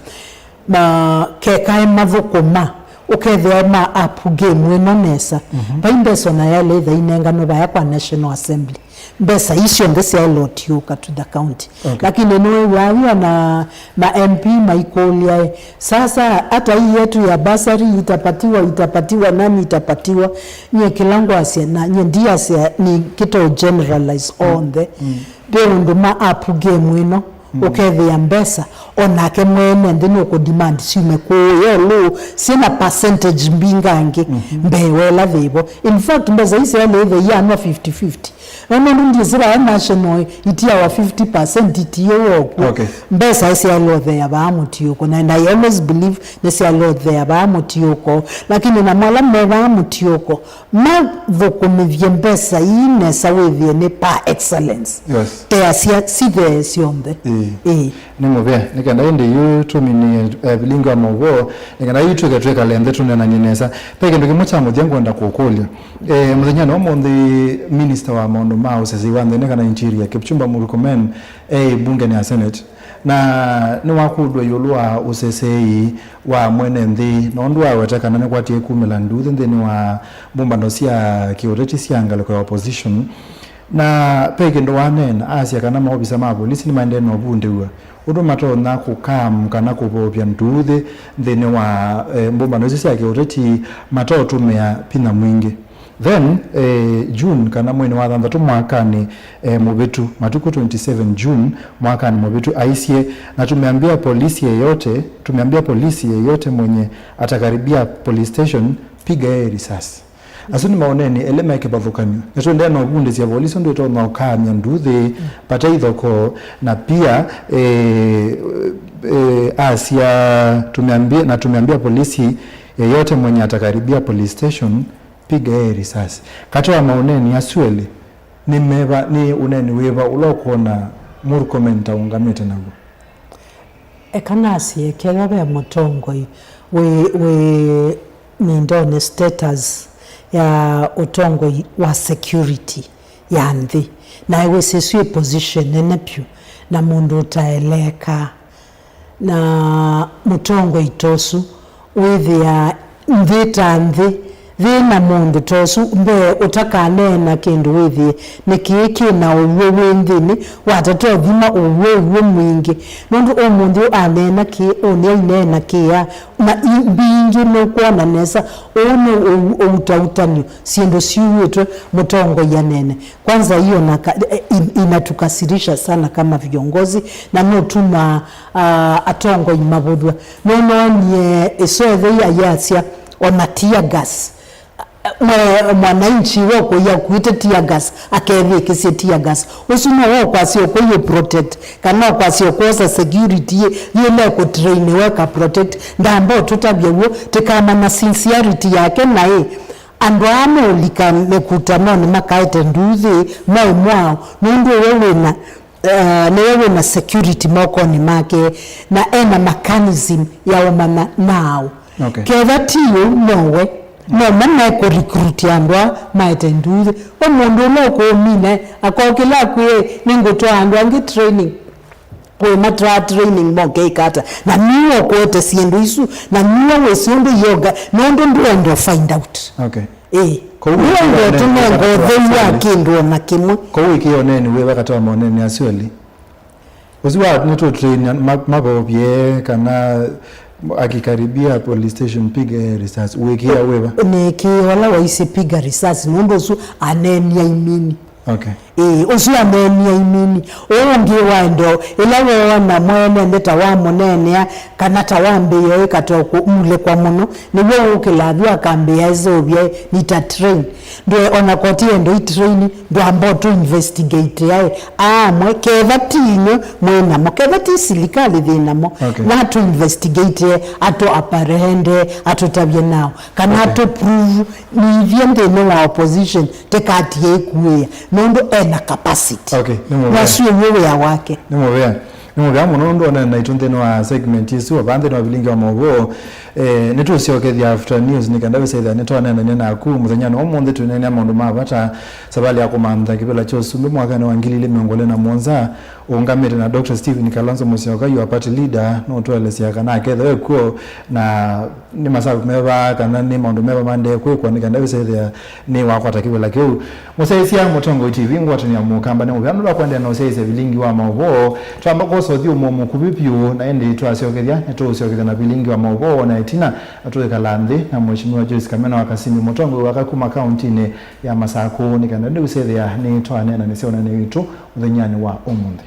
ma kekae mathũkũma, ũkethĩa ma up game ĩno nesa. Mhm. Vai mbesa ona yaĩle ĩtha inenganwe vaya kwa National Assembly. Mbesa ii syonthe syaĩle ũtiũka to the county. Okay. Lakini nĩwĩw'aa wia na ma M P maikũlya, "Sasa hata hii yetu ya bursary itapatiwa, itapatiwa, nani itapatiwa?" Nyie kĩla ngwasya, na nyie ndiasya nĩ kĩto generalize onthe. Ve ũndũ ma up game ĩno, ũkethĩa mbesa, onake mwene nthĩ nũkũ demand syume kũũya ũlũ, syĩna percentage mbingangĩ mbee wa ĩla yĩvo. In fact, mbesa ii syaĩle ĩthe ianwa fifty fifty. No nũndũ ndyĩsĩ vaya national itiawa fifty percent itiĩwa ũkw'o. Okay. Mbesa syaĩle ũthea vaa mũtiũko, na, and I always believe nĩsyaĩle ũthea vaa mũtiũko, lakini namo ala me vaa mũtiũko mathũkũmĩthye mbesa ii nesa wĩthĩe nĩ par excellence. Yes. Teasya sithee syonthe. Ĩĩ. Ĩĩ. Nĩ mũvea, nĩ kenda ĩndĩ yu tũminie, eh, vilingi wa maũvoo, nĩ kenda yu twĩke twĩkale nthĩ tũneenany'e nesa. Ve kĩndũ kĩmwe kya mũthya ngwenda kũkũlya. Eh, mũthenyanĩ wa ũmũnthĩ, minista wa maũndũ ma ũseseĩ wa nthĩnĩ kana interior, Kipchumba Murkomen, e mbungeni ya Senate, na nĩwakũlw'a ĩũlũ wa ũseseĩ wa mwene nthĩ, na ũndũ aweta kana nĩkwatie kumĩla nduuthĩ nthĩnĩ wa mbũmbano sya kĩũteti sya ngalĩko ya opposition. Na ve kĩndũ waneena, asya kana maovisa ma volisi nĩmaendee na ũvundĩw'a ũndũ matonya kũkamu kana kũvovya nduuthĩ nthĩnĩ wa, eh, mbũmbano isu sya kĩũteti mataũtũmĩa vinya mwingĩ. Then, eh, June, kana mweinĩ wa thanthatũ mwakanĩ, eh, mũvĩtu, matukũ twenty-seven June mwakanĩ mũvĩtu, aisye, "Na tumeambia polisi yeyote, tumeambia polisi yeyote mwenye atakaribia police station, piga yeye risasi." Asu nĩ maũneeni elĩ me kĩvathũkany'o. Nĩtũendee na ũvundĩsya volisi ũndũ ĩtonya ũkaamya nduuthĩ vate ithokoo, na pia, eh, eh, asya, "Tumeambia, na tumeambia polisi yeyote mwenye atakaribia police station, piga yeye risasi." Katĩ wa maũneeni asu elĩ, nĩ meva, nĩ ũneeni wĩva ũla ũkwona Murkomen ta ũũngamĩte naw'o? Eka nasye, kethwa ve mũtongoi wĩ, wĩ mindone status ya ũtongoi wa security ya nthĩ, na ewĩsĩ ĩsu ĩ position nene vyũ, na mũndũ ũtaeleekaa, na mũtongoi ta ũsu wĩthĩa nthĩ ta nthĩ yĩ na mũndũ ta ũsu mbee ũtakaneena kĩndũ wĩthĩe nĩ kĩĩ kĩ na ũw'o wĩ nthĩnĩ wa tata ũthima ũw'o ũw'o mwingĩ. Nũndũ ũmũnthĩ ũyũ aneena kĩĩ, ũnĩ aineena kĩĩa, na i- mbingĩ nũkwona nesa ũũ nĩ ũu- ũutautanio syĩndũ syuĩtwe mũtongoi aneene. Kwanza hiyo na ka- i- i- inatukasirisha sana kama viongozi, na nũtuma, ah, atongoi mavũthw'a. Nũnoonie ĩsoethei ayasya ona tear gas. Mwe- mwananchi wokũia kuĩte tear gas akevĩkĩsye tear gas. Ũsu no wokwasya ũkwĩyĩ protect, kana ũkwasya ũkwosa security yĩ- yĩle kũtrain weka protect. Ndamba ũtũtavya w'o, tĩkamanya sincerity yake naĩ. Andũ aa meũlika mĩkutanonĩ makaete nduuthĩ maĩ mwao, nũndũ ũwe wĩna, eh, nĩwe wĩna security mokonĩ make, na ena mechanism ya ũmanya naaũ. Okay. Ketha ti ũu, nowe, no mamekũrecruit andũ aa maete nduuthĩ. We mũndũ ũla ũkũũmina, akokĩla akwĩe, "Nĩngũtwaa andũ angĩ training." Kũĩ matwaa training moke ĩka ata? Na nĩwe ũkũete syĩndũ isu, na nĩwe wĩsĩ ũndũ ioga, nũndũ ndũenda find out. Okay. Ĩĩ. Kwoou nĩwe wĩkĩĩa ũndũ ũneeni ũtũnenga wĩva ũtheu wa katĩ wa kĩndũ o na kĩmwe. Kwoou wĩkĩĩa ũneeni wĩva katĩ wa maũneeni asu elĩ? Ũsu wa nĩtũtrain ma- mavovye kana akikaribia police station piga risasi. Wĩkĩĩa wĩva? Nĩkĩĩa ũla waisye piga risasi, nũndũ ũsu aneenia imini. Okay. Ĩĩ, ũsu aneenia imini. Ũũ ũngĩ wa ndo, ĩla woona mwene nĩ ta wamũneenea, kana ta wambĩĩa ĩka ta ũkũmulĩkwa mũno, nĩw'o ũkĩlaa vyũ akambĩĩa ĩseũvya nĩ ta train. Ndwe ona koti endo i train, ndwamba ũtũ investigate aĩ. Amwe, ketha ti inywe mwĩ namo, ketha ti silikalĩ yĩ namo, okay, natũ investigate, atũ apprehend, atũtavye nao, kana, okay, atũ prove nĩithyĩ nthĩnĩ wa opposition tĩkatie ĩkuĩa, nũndũ ena capacity. Okay, nĩ mũvea. Nasu ũw'o wĩa wake. Nĩ mũvea. Nĩ mũvea mũno nũndũ onene naitũ nthĩnĩ wa segment ĩsu, o vaa nthĩnĩ wa vilingi wa maũvoo. Eh, nĩtũũsyokethya after news nĩ kenda wĩsethĩa nĩtwaneenany'a naku mũthenyanĩ wa ũmũnthĩ, twĩneenea maũndũ ma vata. Savalĩ ya kũmantha kĩvĩla kya ũsumbĩ mwakanĩ wa ngili ilĩ mĩongo ĩlĩ na mũonza ũũngamĩte na Doctor Stephen Kalonzo Musyoka, your party leader, nũtũelesya kana akethĩwa ekw'o, na nĩ masavu meva kana nĩ maũndũ meva maendee kwĩkwa nĩ kenda wĩsethĩa nĩwakwata kĩvĩla kĩu. Mũsyaĩĩsya Mũtongoi T V ngwatanĩo ya Mũkamba nĩ mũvea nũndũ wa kũendeea na ũsyaĩĩsya vilingi wa maũvoo. Twamba kwosa ũthyũmũo mũkuvĩ vyũ, na ĩndĩ twasyokethya, nĩtũũsyokethya na vilingi wa maũvoo, na ĩtina tũĩkala nthĩ na Mheshimiwa Joyce Kamena wa Kasindi, mũtongoi waka kuma kauntinĩ ya Masakũ, nĩ kenda ndĩũsethĩa nĩtwaneenanĩsya ũneenany'a witũ mũthenyanĩ wa ũmũnthĩ.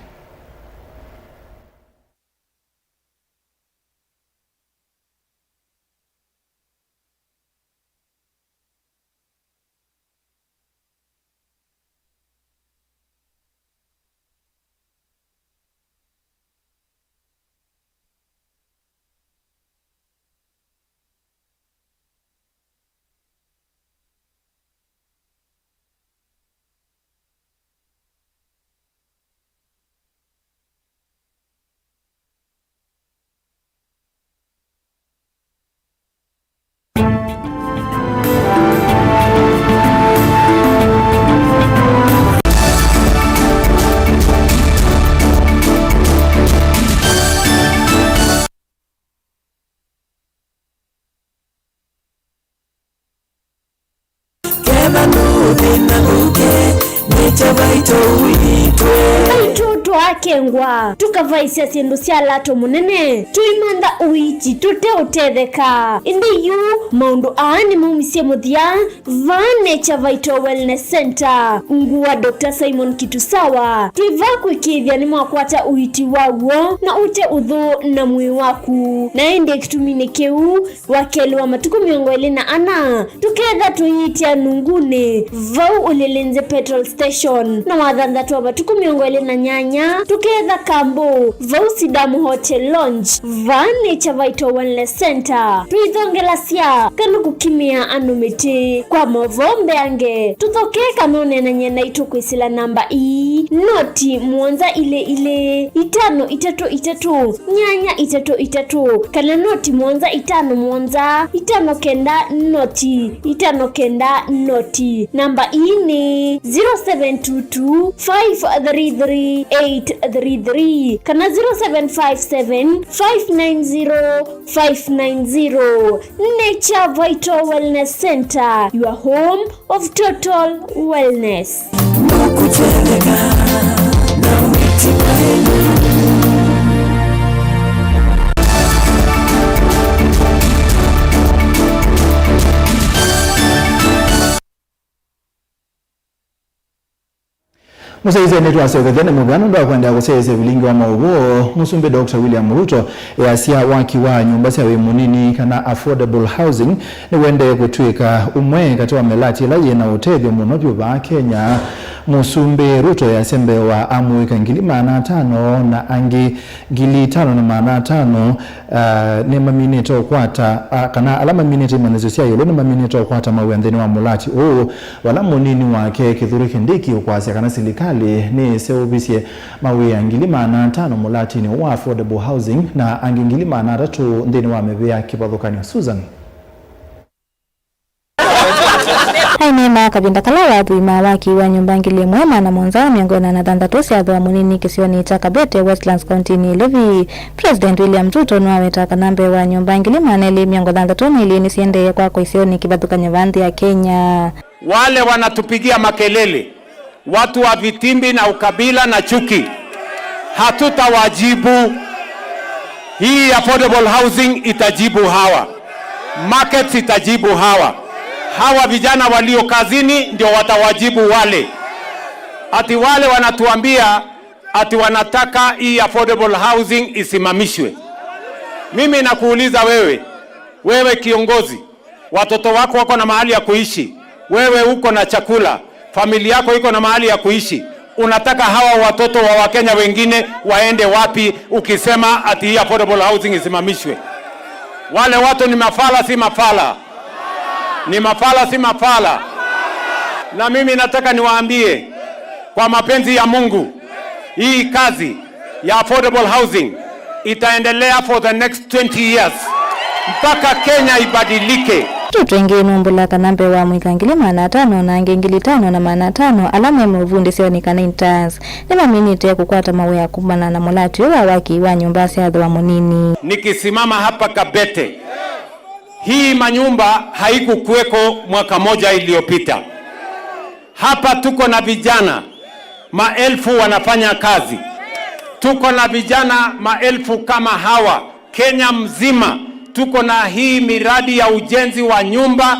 Aitũ twaakengwa, tũkavaisya syĩndũ sya lato mũnene, tũimantha ũiiti tũteũtetheka. Ĩndĩ yu maũndũ aa nĩmaumisye mũthya vaa Nature Vital Wellness Center. Ngũa Doctor Simon Kitusawa, twĩ vaa kũĩkĩĩthya nĩmwakwata ũiiti wa w'o na ũte ũthũ na mwĩĩ waku. Na ĩndĩ kĩtuminĩ kĩu, Wakelĩ wa matukũ mĩongo ĩlĩ na ana, tũketha tũiitya nungunĩ, vau Ulilinzi Petrol Station, na wathanthatũ wa matukũ mĩongo ĩlĩ na nyanya, tũketha Kambo, vau Sidamu Hotel Lounge, vaa Nature Vital Wellness Center. Twĩthongelasya kana kũkimĩa andũ mĩtĩ. Kwa maũvoo mbeange, tũthokee kana ũneenany'e naitũ kwĩsĩla namba ii, noti mũonza ilĩ ilĩ, itano itatũ itatũ, nyanya itatũ itatũ, kana noti mũonza itano mũonza, itano kenda noti, itano kenda noti. Namba ii nĩ zero seven two two, five three three, eight three three kana zero seven five seven, five nine zero, five nine zero. Nature Vital Wellness Center, your home of total wellness. Mũsyaĩĩsya nĩtwaseũvĩthya nĩ mũvea nũndũ wa kũendeea kũsyaĩĩsya vilingi wa maũvoo. Mũsumbĩ Doctor William Ruto easya waki wa nyũmba sya wĩ mũnini kana affordable housing nĩũendee kũtw'ĩka ũmwe katĩ wa mĩlati ĩla yĩ na ũtethyo mũno vyũ vaa Kenya. Mũsumbĩ Ruto easya mbee wa amũika ngili maana atano na angĩ ngili itano na maana atano, ah, nĩmaminĩte ũkwata, ah, kana ala maminĩte imanyĩsyo sya ĩũlũ nĩmaminĩte ũkwata mawĩa nthĩnĩ wa mũlati ũũ, vala mũnini wake Kithure Kindiki ũkwasya kana silikalĩ nĩĩseũvisye mawĩa ngili maana atano mũlatinĩ ũũ wa affordable housing na angĩ ngili maana atatũ nthĩnĩ wa mĩvĩa kĩvathũkany'o. Susan. Aineena kavinda kala wathũimaa waki wa nyũmba ngili ĩmwe maana mũonza mĩongo ĩna na thanthatũ sya thooa mũnini kĩsionĩ kya Kabete, Westlands, kauntinĩ ya Kilifi, President William Ruto nĩwaweta kana mbee wa nyũmba ngili maana elĩ mĩongo thanthatũ na ilĩ nĩsiendee kwakwa isionĩ kĩvathũkany'o vaa nthĩ ya Kenya. Wale wanatupigia makelele, watu wa vitimbi na ukabila na chuki, hatutawajibu. Hii affordable housing itajibu hawa. Markets itajibu hawa. Hawa vijana walio kazini ndio watawajibu wale. Ati wale wanatuambia ati wanataka hii affordable housing isimamishwe. Mimi nakuuliza wewe, wewe kiongozi, watoto wako wako na mahali ya kuishi, wewe uko na chakula, familia yako iko na mahali ya kuishi, unataka hawa watoto wa Wakenya wengine waende wapi ukisema ati hii affordable housing isimamishwe? Wale watu ni mafala, si mafala? Ni mafala, si mafala? Na mimi nataka niwaambie, kwa mapenzi ya Mungu, hii kazi ya affordable housing itaendelea for the next twenty years mpaka Kenya ibadilike. Tũtũ ĩngĩ nũmbũla kana mbee wa mũika ngili maana atano na angĩ ngili itano na maana atano ala me maũvundĩsyonĩ kana interns nĩmaminĩte kũkwata mawĩa kumana na mũlati ũũ wa waki wa nyũmba sya thooa mũnini. Nikisimama hapa Kabete, hii manyumba haikukuweko mwaka moja iliyopita. Hapa tuko na vijana maelfu wanafanya kazi. Tuko na vijana maelfu kama hawa Kenya mzima. Tuko na hii miradi ya ujenzi wa nyumba,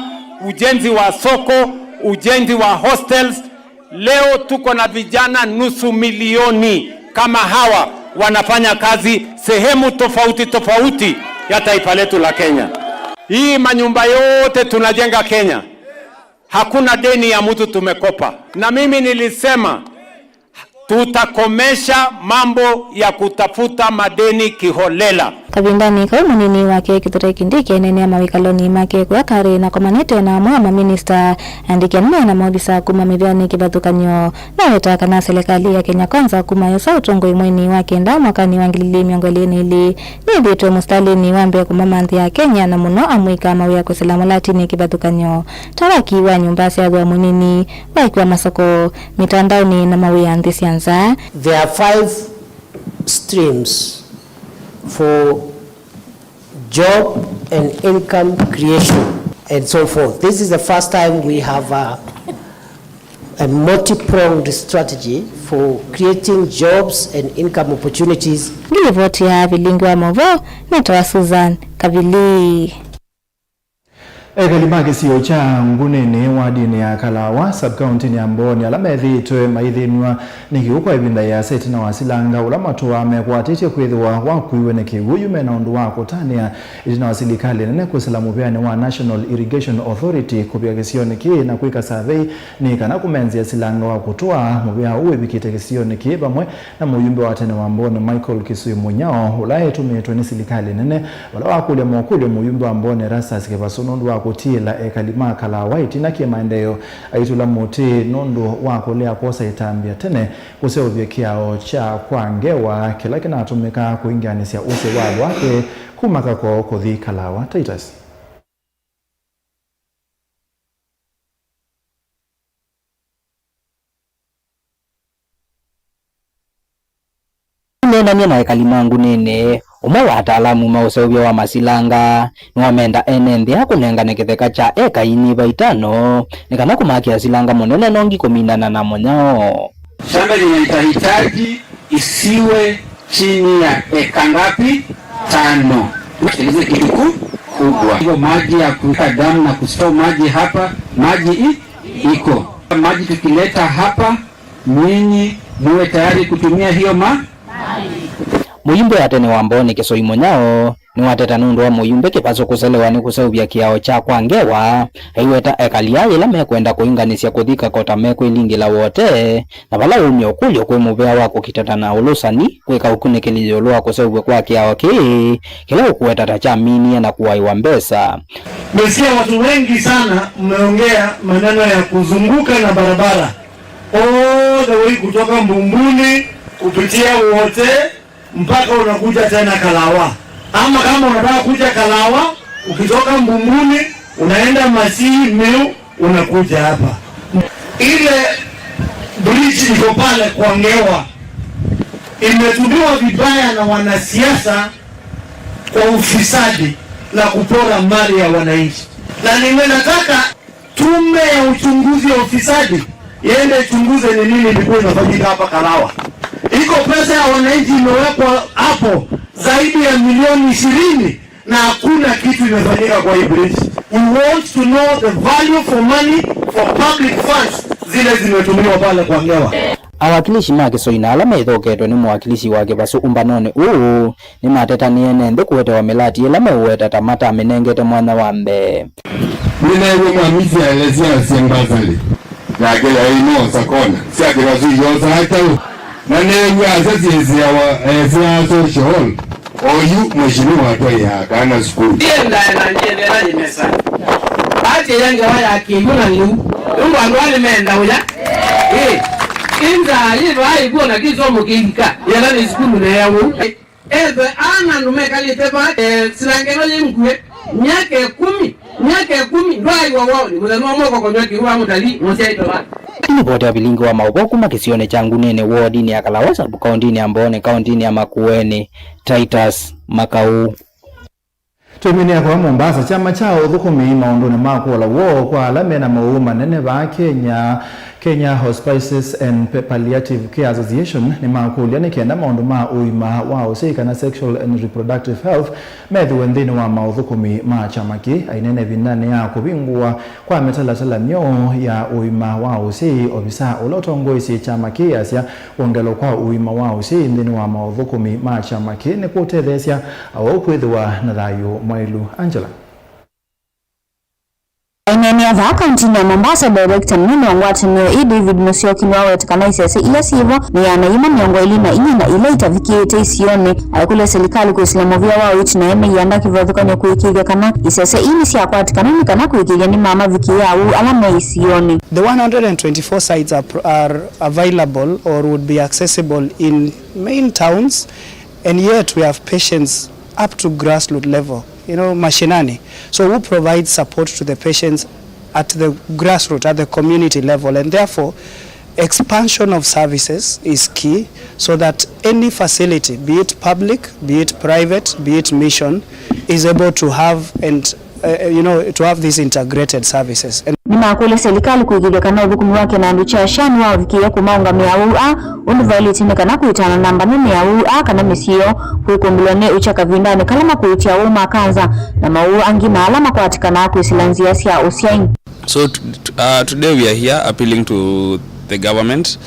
ujenzi wa soko, ujenzi wa hostels. Leo tuko na vijana nusu milioni kama hawa wanafanya kazi sehemu tofauti tofauti ya taifa letu la Kenya. Hii manyumba yote tunajenga Kenya, hakuna deni ya mtu tumekopa. Na mimi nilisema tutakomesha mambo ya kutafuta madeni kiholela. Kavindanĩ kau, mũnini wake Kithure Kindiki eneenea mawĩkalonĩ make kũya karĩ na akomanĩte na amwe a maminista, andĩki anene na maovisa kuma mĩvĩanĩ kĩvathũkany'o. Naweta kana silikalĩ ya Kenya Kwanza kuma yosa ũtongoi mweinĩ wa kenda mwakanĩ wa ngili ilĩ mĩongo ĩlĩ na ilĩ, nĩyĩthĩĩtwe mũsitalĩnĩ wa mbee kũmamanthĩa Akenya, na mũno amũika mawĩa kwĩsĩla mũlatinĩ kĩvathũkany'o, ta waki wa nyũmba sya thooa mũnini, waki wa masoko, mĩtandaonĩ na mawĩa nthĩ sya nza. There are five streams for job and income creation and so forth. This is the first time we have a, A multi-pronged strategy for creating jobs and income opportunities. Nĩ livoti ya vilingi wa mauvoo netawa Susan Kavili. Ekali ma kĩsio kya Ngunĩnĩ wadinĩ ya Kalawa, sub-county-nĩ ya Mbooni, ala methĩĩtwe maithĩnw'a nĩ kĩw'ũ kwa ĩvinda yĩasa ĩtina wa silanga ũla matũaa mekwatĩtye kwĩthĩwa wakuiwe nĩ kĩw'ũ, yu mena ũndũ wa kũtanĩa ĩtina wa silikalĩ nene kwĩsĩla mũvĩanĩ wa National Irrigation Authority kũvika kĩsionĩ kĩĩ na kwĩka savei nĩ kana kũmenzĩa silanga wa kũtũa mũvĩa ũũ wĩvikĩte kĩsionĩ kĩĩ vamwe na mũyumbe wa tene wa Mbooni Michael Kisui Munyao, ũla etũmĩĩtwe nĩ silikalĩ nene, vala wakũlya mokũlyo mũyumbe wa Mbooni Erastus Kĩvasũ nũndũ wa kũtiĩla ekali ma Kalawa ĩtina kĩ maendeeo aitũla mũtĩ nũndũ wa kũlea kwosa ĩtambya tene kũseũvya kĩao kya kwa ngewa kĩla kĩnatũmĩkaa kũingĩanĩsya ũsĩ wa Thwake kuma Kakoo kũthi Kalawa. Titus. Neenanie na ekali ma Ngunĩnĩ, ũmwe wa ataalamu ma ũseũvya wa masilanga nĩwamenda ene nthĩ aa kũnengane kĩtheka kya eka inyĩva itano nĩ kana kũmakĩa silanga mũnene nongi kũminana na mũnyao. Shamba linahitaji isiwe chini ya eka ngapi? Tano. Ile kitu ku-, kubwa. Hivyo maji ya kuweka damu na kustore maji hapa, maji i-, iko. Maji tukileta hapa, nyinyi muwe tayari kutumia hiyo ma-. Mũyumbe wa tene wa Mbooni Kisoi Mũnyao nĩwateta nũndũ wa mũyumbe Kĩvasũ kũselewa nĩ kũseũvya kĩao kya kwa ngewa, aiweta ekali aa yĩla mekwenda kũinganĩsya kũthi Kakota mekwĩlingĩla wote, na vala waumya ũkũlyo kwĩ mũvea wa kũkitana na ũlũsani kwĩka ũkunĩkĩli ĩũlũ wa kũseũvw'a kwa kĩao kĩĩ, kĩla ũkũweta ta kyaminie na kũaĩwa mbesa. Nimesikia watu wengi sana mmeongea maneno ya kuzunguka na barabara all the way kutoka Mbumbuni kupitia wote mpaka unakuja tena Kalawa. Ama kama unataka kuja Kalawa, ukitoka Mbumbuni, unaenda Masii, Miu, unakuja hapa. Ile bridge iko pale kwa Ngewa imetumiwa vibaya na wanasiasa kwa ufisadi na kupora mali ya wananchi. Na ninataka tume ya uchunguzi wa ufisadi iende ichunguze ni nini ilikuwa inafanyika hapa Kalawa. Iko pesa ya wananchi imewekwa hapo zaidi ya milioni ishirini na hakuna kitu imefanyika kwa hii bridge. We want to know the value for money for public funds zile zimetumiwa pale kwa Ngewa. Awakilishi ma Kisoi na ala maithoketwe nĩ mũwakilishi wa Kĩvasũ ũmbanonĩ ũũ nĩmatetanie ene nthĩ kũetewa mĩlati ĩla meũweta ta matamĩnengete mwanya wa mbee. Nĩneew'a mwamisi aelesya asye mbasali yake yaĩ noosa kona sya Kĩvasũ iyoosaa kyaũ, na neew'a asya syĩsĩawa eesĩaa social hall. Oyu Mheshimiwa atwaĩaa kana sukulu. Ndiendae na ndiendeela yĩ mesa. Ati ya ngewa ya kĩw'ũ na lĩu. Nũndũ andũ aa nĩmenda ũya. Ĩ. Inza yĩvaa ĩkw'o na kĩsomo kĩilika. Yela nĩ sukulu neea ũu. Ethwe ana andũ mekalĩte vaa, eh, silangeno yĩ nkuĩ. Myaka ĩkũmi. Myaka ĩkũmi. Ndwaiwa wao nĩ mũthenya ũmwe ũkokonywa kĩw'ũ wa mũtalii mũsyaĩtwe vaa. Nĩ livoti ya vilingi wa maũvoo kuma kĩsionĩ kya Ngunĩnĩ wodinĩ ya Kalawa sub kaũntĩnĩ ya Mbooni kaũntĩnĩ ya Makueni. Titus Makau. Tũmĩnĩa kwa Mombasa, kyama kya ũthũkũmi maũndũnĩ ma kũola woo kwa ala mena mawau manene vaa Kenya, Kenya Hospices and Palliative Care Association, nĩmakũlya nĩ kenda maũndũ ma ũima wa ũsyai kana sexual and reproductive health methĩwe nthĩnĩ wa maũthũkũmi ma kyama kĩĩ. Aineena ĩvindanĩ ya kũvingũwa kwa mĩtalatala myeũ ya ũima wa ũsyai, ovisa ũla ũtongoesye kyama kĩĩ asya kwongelwa kwa ũima wa ũsyai nthĩnĩ wa maũthũkũmi ma kyama kĩĩ nĩkũũtetheesya awau kwĩthĩwa na thayũ mwaĩlu. Angela. Aineenea vaa kauntinĩ ya Mombasa, director mũnene wa ngwatanĩo ĩĩ David Musyoki nĩwaweta kana isese ila syĩvo nĩ ĩana yĩmwe mĩongo ĩlĩ na inya na ila itavikĩĩte isionĩ. Aikũlya silikalĩ kwĩsĩla mũvĩa wa ũiiti na ĩmwe yĩanda kĩvathũkany'o kũĩkĩĩthya kana isese ii nĩsyakwatĩkana nĩ kana kũĩkĩĩthya nĩmamavikĩĩa awau ala me isionĩ. The one hundred and twenty-four sites are, are available or would be accessible in main towns, and yet we have patients up to grassroots level, you know, mashinani. So who provides support to the patients at the grassroots, at the community level, and therefore expansion of services is key so that any facility, be it public, be it private, be it mission, is able to have and uh, you know, to have these integrated services. And Nĩmakũlya silikalĩ kũĩkĩĩthya kana ũthũkũmi wake na andũ kya SHA nĩwaũvikĩĩa kũmaũngamĩa aũũ aa, ũndũ vaĩlĩte nĩ kana kũĩtana namba nene ya aũũ aa kana mĩsyĩ yoo kũikũmbĩlwa nĩ ũkya kavindanĩ kala makũĩtya aũũ ma kanza na maũũ angĩ na ala makwatĩkanaa kwĩsĩla nzĩa sya ũsyai. So t- t- uh, today we are here appealing to the government,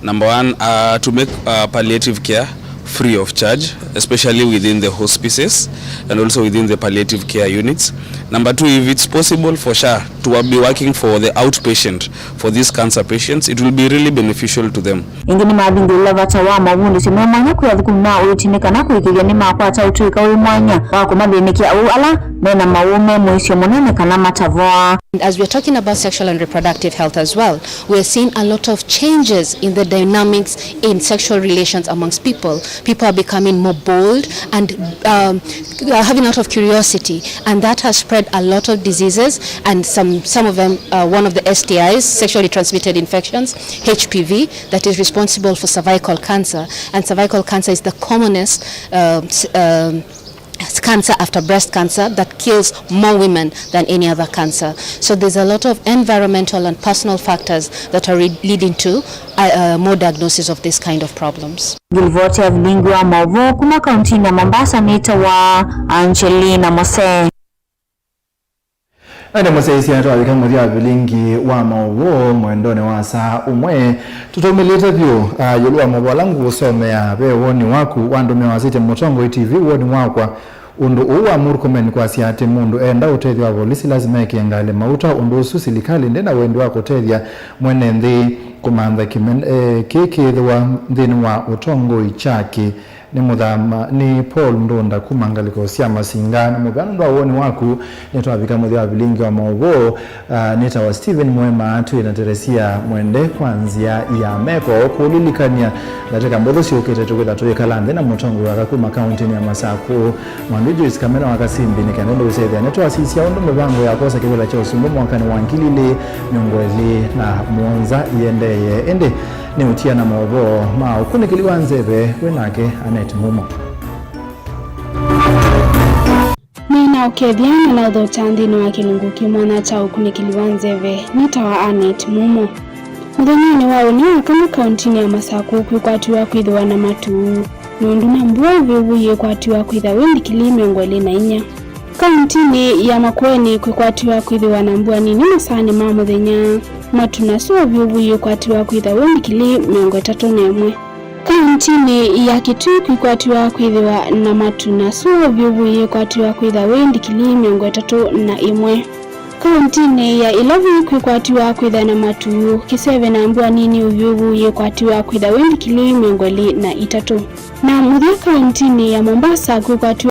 number one, uh, to make uh, palliative care free of charge, especially within the hospices and also within the palliative care units. Number two, if it's possible for SHA to be working for the outpatient for these cancer patients, it will be really beneficial to them. Ĩngĩ nĩmathingĩlĩla vata wa mavundĩsyo me mwanya kwĩ athũkũmi ma ũiiti nĩ kana kũĩkĩĩthya nĩmakwata ũtũĩka wĩ mwanya wa kũmathĩnĩkya aũũ ala me na maũũ me mũisyo mũnene kana matavoa. And as we are talking about sexual and reproductive health as well, we are seeing a lot of changes in the dynamics in sexual relations amongst people. People are becoming more bold and um, are having a lot of curiosity, and that has spread a lot of diseases, and some, some of them, uh, one of the S T Is, sexually transmitted infections, H P V, that is responsible for cervical cancer. And cervical cancer is the commonest uh, s- um, cancer after breast cancer that kills more women than any other cancer. So there's a lot of environmental and personal factors that are re- leading to uh, uh, more diagnosis of this kind of problems. Ngilivoti ya vilingi wa maũvoo kuma kauntinĩ ya Mombasa nĩtawa Angelina Mose. Na nĩ mũsyaĩĩsya twavika mũthya wa vilingi wa maũvoo mwendonĩ wa saa ũmwe. Tũtaumĩlĩte vyũ, ah, ĩũlũ wa maũvoo ala ngũkũsomea, ve woni waku wa andũ mewasĩtye Mũtongoi T V, woni wakwa, ũndũ ũũ wa Murkomen kwasya atĩ mũndũ eenda ũtethyo wa volisi lasima ekĩe ngalĩ mauta. Ũndũ ũsu silikalĩ ndĩ na wendi wa kũtethya mwene nthĩ kũmantha kĩmen- eh, kĩĩ kĩĩthĩwa nthĩnĩ wa ũtongoi kyake. Nĩ mũthama, nĩ Paul Ndunda kuma ngalĩko sya Masinga. Nĩ mũvea nũndũ wa woni waku. Nĩtwavika mũthya wa vilingi wa maũvoo. Ah, nĩtawa Stephen Mwema, twĩ na Teresia Mwende kwa nzĩa ya meko. Kũlilikany'a, ndatĩka mbũthũ syũkĩte tũkwĩtha tũyĩkala nthĩ na mũtongoi waka kuma kauntinĩ ya Masakũ, Mwandu Joyce Kamena wa Kasimbi, nĩ kenda ndũũsethĩa nĩtwasisya ũndũ mĩvango ya kwosa kĩvĩla kya ũsumbĩ mwakanĩ wa ngili ilĩ mĩongo ĩlĩ na mũonza ĩendee. Ĩndĩ nĩ ũtia na maũvoo ma ũkunĩkĩli wa nzeve wĩ nake Anet Mumo. Nĩ na ũkethya na naũthokya nthĩnĩ wa kĩlungu kĩ mwanya kya ũkunĩkĩli wa nzeve. Nĩtawa Anet Mumo. Mũthenyanĩ wa ũnĩ wa kana kauntinĩ ya Masakũ kwĩkwatiwa kwĩthĩwa na matu, nũndũ na mbua ũvyũvu yĩkwatiwa kwĩtha wĩ ndikilii mĩongo ĩlĩ na inya. Kauntinĩ ya Makueni kwĩkwatiwa kwĩthĩwa na mbua nini masaanĩ ma mũthenya, matu na sua ũvyũvu yĩkwatiwa kwĩtha wĩ ndikilii mĩongo ĩtatũ na ĩmwe. Kauntinĩ ya Kitui kwĩkwatiwa kwĩthĩwa na matu na sua ũvyũvu yĩkwatiwa kwĩtha wĩ ndikilii mĩongo ĩtatũ na ĩmwe. Kauntinĩ ya Ilovi kwĩkwatiwa kwĩtha na matu kĩseve na mbua nini ũvyũvu yĩkwatiwa kwĩtha wĩ ndikilii mĩongo ĩlĩ na itatũ. Na mũthya kauntinĩ ya Mombasa kwĩkwatiwa